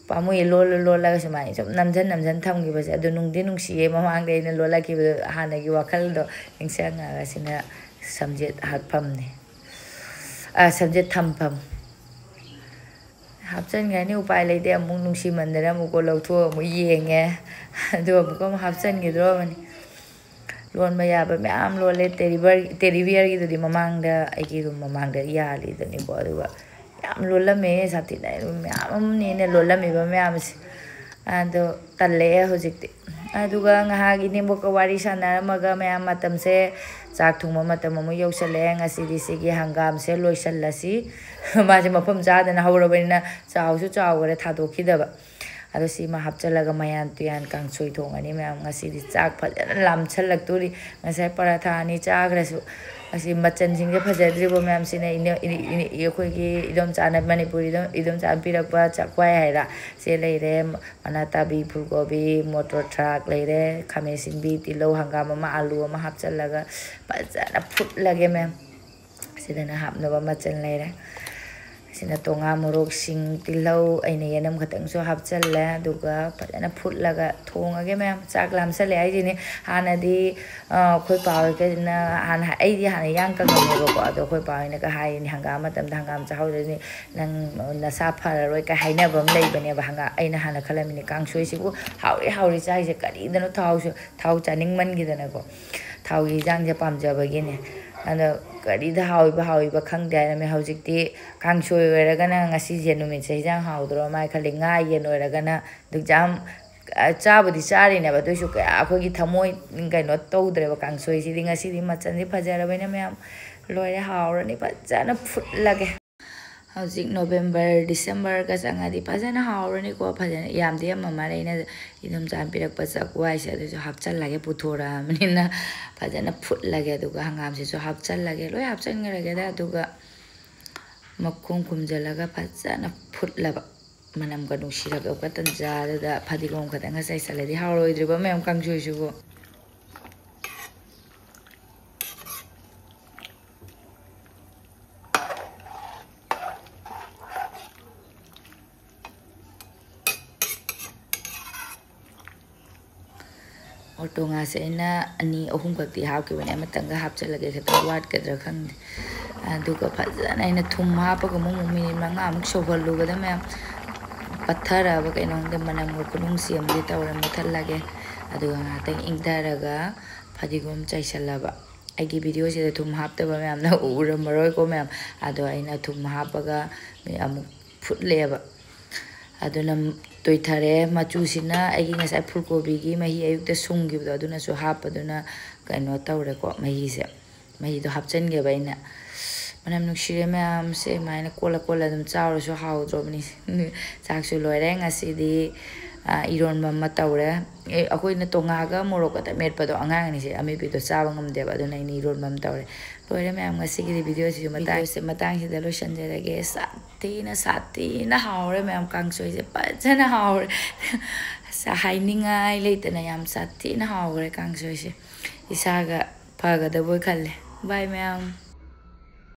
ꯄꯥꯝꯃꯨꯏ, ꯂꯣꯜꯂ ꯂꯣꯜꯂꯒ ꯁꯨꯃꯥꯏꯅ ꯁꯨꯝ ꯅꯝꯖꯟ ꯅꯝꯖꯟ ꯊꯝꯈꯤꯕꯁꯦ꯫ ꯑꯗꯨ ꯅꯨꯡꯗꯤ ꯅꯨꯡꯁꯤꯌꯦ, ꯃꯃꯥꯡꯗ ꯑꯩꯅ ꯂꯣꯜꯂꯛꯈꯤꯕꯗꯣ, ꯍꯥꯟꯅꯒꯤ ꯋꯥꯈꯜꯗꯣ ꯅꯤꯡꯁꯤꯡꯉꯒ꯫ ꯁꯤꯅ ꯁꯝꯖꯦꯠ ꯍꯥꯠꯐꯝꯅꯦ, ꯑ, ꯁꯝꯖꯦꯠ ꯊꯝꯐꯝ꯫ ꯍꯥꯞꯆꯤꯟꯈ꯭ꯔꯅꯤ, ꯎꯄꯥꯏ ꯂꯩꯇꯦ꯫ ꯑꯃꯨꯛ ꯅꯨꯡꯁꯤꯃꯟꯗꯅ ꯑꯃꯨꯛꯀ ꯂꯧꯊꯣꯛꯑ ꯑꯃꯨꯛ ꯌꯦꯡꯉꯦ꯫ ꯑꯗꯨꯒ ꯑꯃꯨꯛꯀ ꯑꯃꯨꯛ ꯍꯥꯞꯆꯤꯟꯈꯤꯗ꯭ꯔꯣꯕꯅꯤ꯫ ꯂꯣꯟꯕ ꯌꯥꯕ ꯃꯌꯥꯝ ꯂꯣꯜꯂꯦ꯫ ꯇꯦꯔꯤ ꯕꯤꯌꯔ-, ꯇꯦꯔꯤ ꯕꯤꯌꯔꯒꯤꯗꯨꯗꯤ ꯃꯃꯥꯡꯗ, ꯑꯩꯒꯤ ꯔꯨꯝ ꯃꯃꯥꯡꯗ ꯌꯥꯜꯂꯤꯗꯨꯅꯤꯀꯣ꯫ ꯑꯗꯨꯒ ꯌꯥꯝ ꯂꯣꯜꯂꯝꯃꯦ ꯁꯥꯊꯤꯅ, ꯃꯌꯥꯝ ꯑꯃꯅꯦꯅ ꯂꯣꯜꯂꯝꯃꯤꯕ ꯃꯌꯥꯝꯁꯦ꯫ ꯑꯗꯣ ꯇꯜꯂꯛꯑꯦ ꯍꯧꯖꯤꯛꯇꯤ꯫ ꯑꯗꯨꯒ ꯉꯥꯏꯍꯥꯛ ꯏꯅꯦꯝꯕꯣꯛꯀ ꯋꯥꯔꯤ ꯁꯥꯟꯅꯔꯝꯃꯒ ꯃꯌꯥꯝ ꯃꯇꯝꯁꯦ, ꯆꯥꯛ ꯊꯣꯡꯕ ꯃꯇꯝ ꯑꯃꯨꯛ ꯌꯧꯁꯜꯂꯛꯑꯦ꯫ ꯉꯁꯤꯗꯤ ꯁꯤꯒꯤ ꯍꯪꯒꯥꯝꯁꯦ ꯂꯣꯏꯁꯜꯂꯁꯤ꯫ ꯃꯥꯁꯦ ꯃꯐꯝ ꯆꯥꯗꯅ ꯍꯧꯔꯕꯅꯤꯅ ꯆꯥꯎꯁꯨ ꯆꯥꯎꯈꯔꯦ, ꯊꯥꯗꯣꯛꯈꯤꯗꯕ꯫ ꯑꯗꯣ ꯁꯤꯃ ꯍꯥꯞꯆꯤꯜꯂꯒ ꯃꯌꯥꯟ ꯇꯨꯌꯥꯟ ꯀꯥꯡꯁꯣꯏ ꯊꯣꯡꯉꯅꯤ ꯃꯌꯥꯝ꯫ ꯉꯁꯤꯗꯤ ꯆꯥꯛ ꯐꯖꯅ ꯂꯥꯝꯁꯜꯂꯛꯇꯣꯔꯤ꯫ ꯉꯁꯥꯏ ꯄꯔꯥꯊꯥ ꯑꯅꯤ ꯆꯥꯈ꯭ꯔꯁꯨ ꯑꯁꯤ ꯃꯆꯜꯁꯤꯡꯁꯦ ꯐꯖꯗ꯭ꯔꯤꯕ ꯃꯌꯥꯝꯁꯤꯅ ꯏꯅꯦ-, ꯏꯅꯦ-, ꯏꯅꯦ-, ꯑꯩꯈꯣꯏꯒꯤ ꯏꯗꯣꯝꯆꯥꯅ, ꯃꯅꯤꯄꯨꯔꯤ ꯏꯗꯣꯝ-, ꯏꯗꯣꯝꯆꯥꯅ ꯄꯤꯔꯛꯄ ꯆꯥꯛꯋꯥꯏ ꯍꯥꯏꯔ ꯁꯦ ꯂꯩꯔꯦ, ꯃꯅꯥ ꯇꯥꯕꯤ, ꯐꯨꯜꯀꯣꯕꯤ, ꯃꯣꯇꯣꯔ ꯊ꯭ꯔꯥꯛ ꯂꯩꯔꯦ, ꯈꯥꯃꯦꯟ ꯑꯁꯤꯟꯕꯤ, ꯇꯤꯜꯍꯧ, ꯍꯪꯒꯥꯝ ꯑꯃ, ꯑꯥꯂꯨ ꯑꯃ ꯍꯥꯞꯆꯤꯜꯂꯒ ꯐꯖꯅ ꯐꯨꯠꯂꯒꯦ ꯃꯌꯥꯝ꯫ ꯁꯤꯗꯅ ꯍꯥꯞꯅꯕ ꯃꯆꯜ ꯂꯩꯔꯦ꯫ ꯁꯤꯅ ꯇꯣꯉꯥ, ꯃꯣꯔꯣꯛꯁꯤꯡ, ꯇꯤꯜꯍꯧ, ꯑꯩꯅ ꯌꯦꯅꯝ ꯈꯛꯇꯪꯁꯨ ꯍꯥꯞꯆꯜꯂꯦ꯫ ꯑꯗꯨꯒ ꯐꯖꯅ ꯐꯨꯠꯂꯒ ꯊꯣꯡꯉꯒꯦ ꯃꯌꯥꯝ꯫ ꯆꯥꯛ ꯂꯥꯝꯁꯜꯂꯦ ꯍꯥꯏꯁꯤꯅꯤ꯫ ꯍꯥꯟꯅꯗꯤ, ꯑ, ꯑꯩꯈꯣꯏ ꯄꯥ ꯍꯣꯏꯒꯅ ꯍꯥꯟꯅ, ꯑꯩꯗꯤ ꯍꯥꯟꯅ ꯌꯥꯡ ꯀꯪꯉꯝꯃꯦꯕꯀꯣ꯫ ꯑꯗꯣ ꯑꯩꯈꯣꯏ ꯄꯥ ꯍꯣꯏꯅꯒ ꯍꯥꯏꯔꯤꯅꯤ, "ꯍꯪꯒꯥꯝ ꯃꯇꯝꯗ ꯍꯪꯒꯥꯝ ꯆꯥꯍꯧꯗ꯭ꯔꯗꯤ ꯅꯪ ꯅꯁꯥ ꯐꯔꯔꯣꯏ" ꯀꯥꯏ ꯍꯥꯏꯅꯕ ꯑꯃ ꯂꯩꯕꯅꯦꯕ꯫ ꯍꯪꯒꯥꯝ, ꯑꯩꯅ ꯍꯥꯟꯅ ꯈꯜꯂꯝꯃꯤꯅꯤ, "ꯀꯥꯡꯁꯣꯏꯁꯤꯕꯨ ꯍꯥꯎꯔꯤ ꯍꯥꯎꯔꯤ ꯆꯥꯏꯁꯦ ꯀꯔꯤꯗꯅꯣ? ꯊꯥꯎꯁꯨ, ꯊꯥꯎ ꯆꯥꯅꯤꯡꯃꯟꯈꯤꯗꯅꯀꯣ, ꯊꯥꯎꯒꯤ ꯏꯟꯖꯥꯡꯁꯦ ꯄꯥꯝꯖꯕꯒꯤꯅꯦ"꯫ ꯑꯗꯣ ꯀꯔꯤꯗ ꯍꯥꯎꯏꯕ ꯍꯥꯎꯏꯕ ꯈꯪꯗꯦ ꯍꯥꯏꯔꯝꯃꯦ꯫ ꯍꯧꯖꯤꯛꯇꯤ ꯀꯥꯡꯁꯣꯏ ꯑꯣꯏꯔꯒꯅ ꯉꯁꯤꯁꯦ ꯅꯨꯃꯤꯠꯁꯦ ꯍꯤꯟꯖꯥꯡ ꯍꯥꯎꯗꯣꯔꯣ ꯃꯥꯏ ꯈꯜꯂꯤ꯫ ꯉꯥ ꯌꯦꯟ ꯑꯣꯏꯔꯒꯅ ꯑꯗꯨꯛ ꯌꯥꯝ, ꯑ, ꯆꯥꯕꯨꯗꯤ ꯆꯥꯔꯤꯅꯦꯕ, ꯑꯗꯨꯑꯣꯏꯁꯨ ꯀꯌꯥ ꯑꯩꯈꯣꯏꯒꯤ ꯊꯃꯣꯏ ꯀꯩꯅꯣ ꯇꯧꯗ꯭ꯔꯦꯕ꯫ ꯀꯥꯡꯁꯣꯏꯁꯤꯗꯤ ꯉꯁꯤꯗꯤ ꯃꯆꯜꯁꯤ ꯐꯖꯔꯕꯅꯤꯅ ꯃꯌꯥꯝ, ꯂꯣꯏꯔꯦ, ꯍꯥꯎꯔꯅꯤ꯫ ꯐꯖꯅ ꯐꯨꯠꯂꯒꯦ꯫ ꯍꯧꯖꯤꯛ ꯅꯣꯕꯦꯝꯕꯔ, ꯗꯤꯁꯦꯝꯕꯔꯒ ꯆꯪꯉꯗꯤ ꯐꯖꯅ ꯍꯥꯎꯔꯅꯤꯀꯣ꯫ ꯐꯖꯅ ꯌꯥꯝꯗꯤ ꯌꯥꯝꯃꯝꯃꯅꯤ ꯑꯩꯅ ꯏꯗꯣꯝꯆꯥꯅ ꯄꯤꯔꯛꯄ ꯆꯥꯛꯋꯥꯏꯁꯦ, ꯑꯗꯨꯁꯨ ꯍꯥꯞꯆꯜꯂꯒꯦ, ꯄꯨꯊꯣꯔꯛꯑꯕꯅꯤꯅ꯫ ꯐꯖꯅ ꯐꯨꯠꯂꯒꯦ, ꯑꯗꯨꯒ ꯍꯪꯒꯥꯝꯁꯤꯁꯨ ꯍꯥꯞꯆꯜꯂꯒꯦ, ꯂꯣꯏ ꯍꯥꯞꯆꯟꯈ꯭ꯔꯒꯦꯗ꯫ ꯑꯗꯨꯒ ꯃꯈꯨꯝ ꯈꯨꯝꯖꯤꯜꯂꯒ ꯐꯖꯅ ꯐꯨꯠꯂꯕ, ꯃꯅꯝꯒ ꯅꯨꯡꯁꯤꯔꯛꯂꯕ ꯇꯟꯖꯥꯗꯨꯗ ꯐꯗꯤꯒꯣꯝ ꯈꯛꯇꯪꯒ ꯆꯥꯏꯁꯜꯂꯗꯤ ꯍꯥꯎꯔꯣꯏꯗ꯭ꯔꯤꯕ ꯃꯌꯥꯝ, ꯀꯥꯡꯁꯣꯏꯁꯤꯕꯨ꯫ ꯑꯣꯇꯣ ꯉꯥꯁꯦ ꯑꯩꯅ ꯑꯅꯤ ꯑꯍꯨꯝꯈꯛꯇꯤ ꯍꯥꯞꯈꯤꯕꯅꯦ, ꯑꯃꯇꯪꯒ ꯍꯥꯞꯆꯤꯜꯂꯒꯦ, ꯈꯤꯇꯪ ꯋꯥꯠꯀꯗ꯭ꯔꯥ ꯈꯪꯗꯦ꯫ ꯑꯗꯨꯒ ꯐꯖꯅ ꯑꯩꯅ ꯊꯨꯝ ꯍꯥꯞꯄꯒ ꯑꯃꯨꯛ, ꯑꯃꯨꯛ ꯃꯤꯅꯤꯠ ꯃꯉꯥꯃꯨꯛ ꯁꯧꯍꯜꯂꯨꯕꯗ ꯃꯌꯥꯝ ꯄꯠꯊꯔꯛꯑꯕ ꯀꯩꯅꯣ ꯈꯪꯗꯦ, ꯃꯅꯝꯒ ꯈꯨꯅꯨꯡꯁꯤ ꯑꯃꯗꯤ ꯇꯧꯔꯦ꯫ ꯃꯨꯠꯊꯠꯂꯒꯦ꯫ ꯑꯗꯨꯒ ꯉꯥꯏꯍꯥꯛꯇꯪ ꯏꯪꯊꯔꯒ ꯐꯗꯤꯒꯣꯝ ꯆꯥꯏꯁꯜꯂꯕ꯫ ꯑꯩꯒꯤ ꯚꯤꯗꯤꯑꯣꯁꯤꯗ ꯊꯨꯝ ꯍꯥꯞꯇꯕ ꯃꯌꯥꯝꯅ ꯎꯔꯝꯃꯔꯣꯏꯀꯣ ꯃꯌꯥꯝ꯫ ꯑꯗꯣ ꯑꯩꯅ ꯊꯨꯝ ꯍꯥꯞꯄꯒ ꯑꯃꯨꯛ ꯐꯨꯠꯂꯦꯕ꯫ ꯑꯗꯨꯅ ꯇꯣꯏꯊꯔꯦ꯫ ꯃꯆꯨꯁꯤꯅ ꯑꯩꯒꯤ ꯉꯁꯥꯏ ꯐꯨꯜ ꯀꯣꯕꯤꯒꯤ ꯃꯍꯤ ꯑꯌꯨꯛꯇ ꯁꯨꯝꯈꯤꯕꯗꯣ, ꯑꯗꯨꯅꯁꯨ ꯍꯥꯞꯄꯗꯨꯅ ꯀꯩꯅꯣ ꯇꯧꯔꯦꯀꯣ, ꯃꯍꯤꯁꯦ, ꯃꯍꯤꯗꯣ ꯍꯥꯞꯆꯤꯟꯒꯦꯕ ꯑꯩꯅ꯫ ꯃꯅꯝ ꯅꯨꯡꯁꯤꯔꯦ ꯃꯌꯥꯝꯁꯦ, ꯑꯗꯨꯃꯥꯏꯅ ꯀꯣꯜꯂ ꯀꯣꯜꯂ ꯑꯗꯨꯝ ꯆꯥꯎꯔꯁꯨ ꯍꯥꯎꯗ꯭ꯔꯣꯕꯅꯤ꯫ ꯆꯥꯛꯁꯨ ꯂꯣꯏꯔꯦ ꯉꯁꯤꯗꯤ꯫ ꯑ, ꯏꯔꯣꯟꯕ ꯑꯃ ꯇꯧꯔꯦ꯫ ꯑꯦ, ꯑꯩꯈꯣꯏꯅ ꯇꯣꯉꯥꯒ ꯃꯣꯔꯣꯛ ꯈꯛꯇ ꯃꯦꯠꯄꯗꯣ ꯑꯉꯥꯡ ꯑꯅꯤꯁꯦ ꯑꯃꯦꯠꯄꯤꯗꯣ ꯆꯥꯕ ꯉꯝꯗꯦꯕ, ꯑꯗꯨꯅ ꯑꯩꯅ ꯏꯔꯣꯟꯕ ꯑꯃ ꯇꯧꯔꯦ꯫ ꯂꯣꯏꯔꯦ ꯃꯌꯥꯝ, ꯉꯁꯤꯒꯤꯗꯤ ꯚꯤꯗꯤꯑꯣꯁꯤꯁꯨ ꯃꯇꯥꯡ-, ꯚꯤꯗꯤꯑꯣꯁꯦ ꯃꯇꯥꯡꯁꯤꯗ ꯂꯣꯏꯁꯤꯟꯖꯔꯒꯦ꯫ ꯁꯥꯊꯤꯅ, ꯁꯥꯊꯤꯅ ꯍꯥꯎꯔꯦ ꯃꯌꯥꯝ, ꯀꯥꯡꯁꯣꯏꯁꯦ ꯐꯖꯅ ꯍꯥꯎꯔꯦ꯫ ꯑꯁ, ꯍꯥꯏꯅꯤꯡꯉꯥꯏ ꯂꯩꯇꯅ ꯌꯥꯝ ꯁꯥꯊꯤꯅ ꯍꯥꯎꯈ꯭ꯔꯦ ꯀꯥꯡꯁꯣꯏꯁꯦ꯫ ꯏꯁꯥꯒ ꯐꯒꯗꯕꯣꯏ ꯈꯜꯂꯦ꯫ ꯕꯥꯏ ꯃꯌꯥꯝ꯫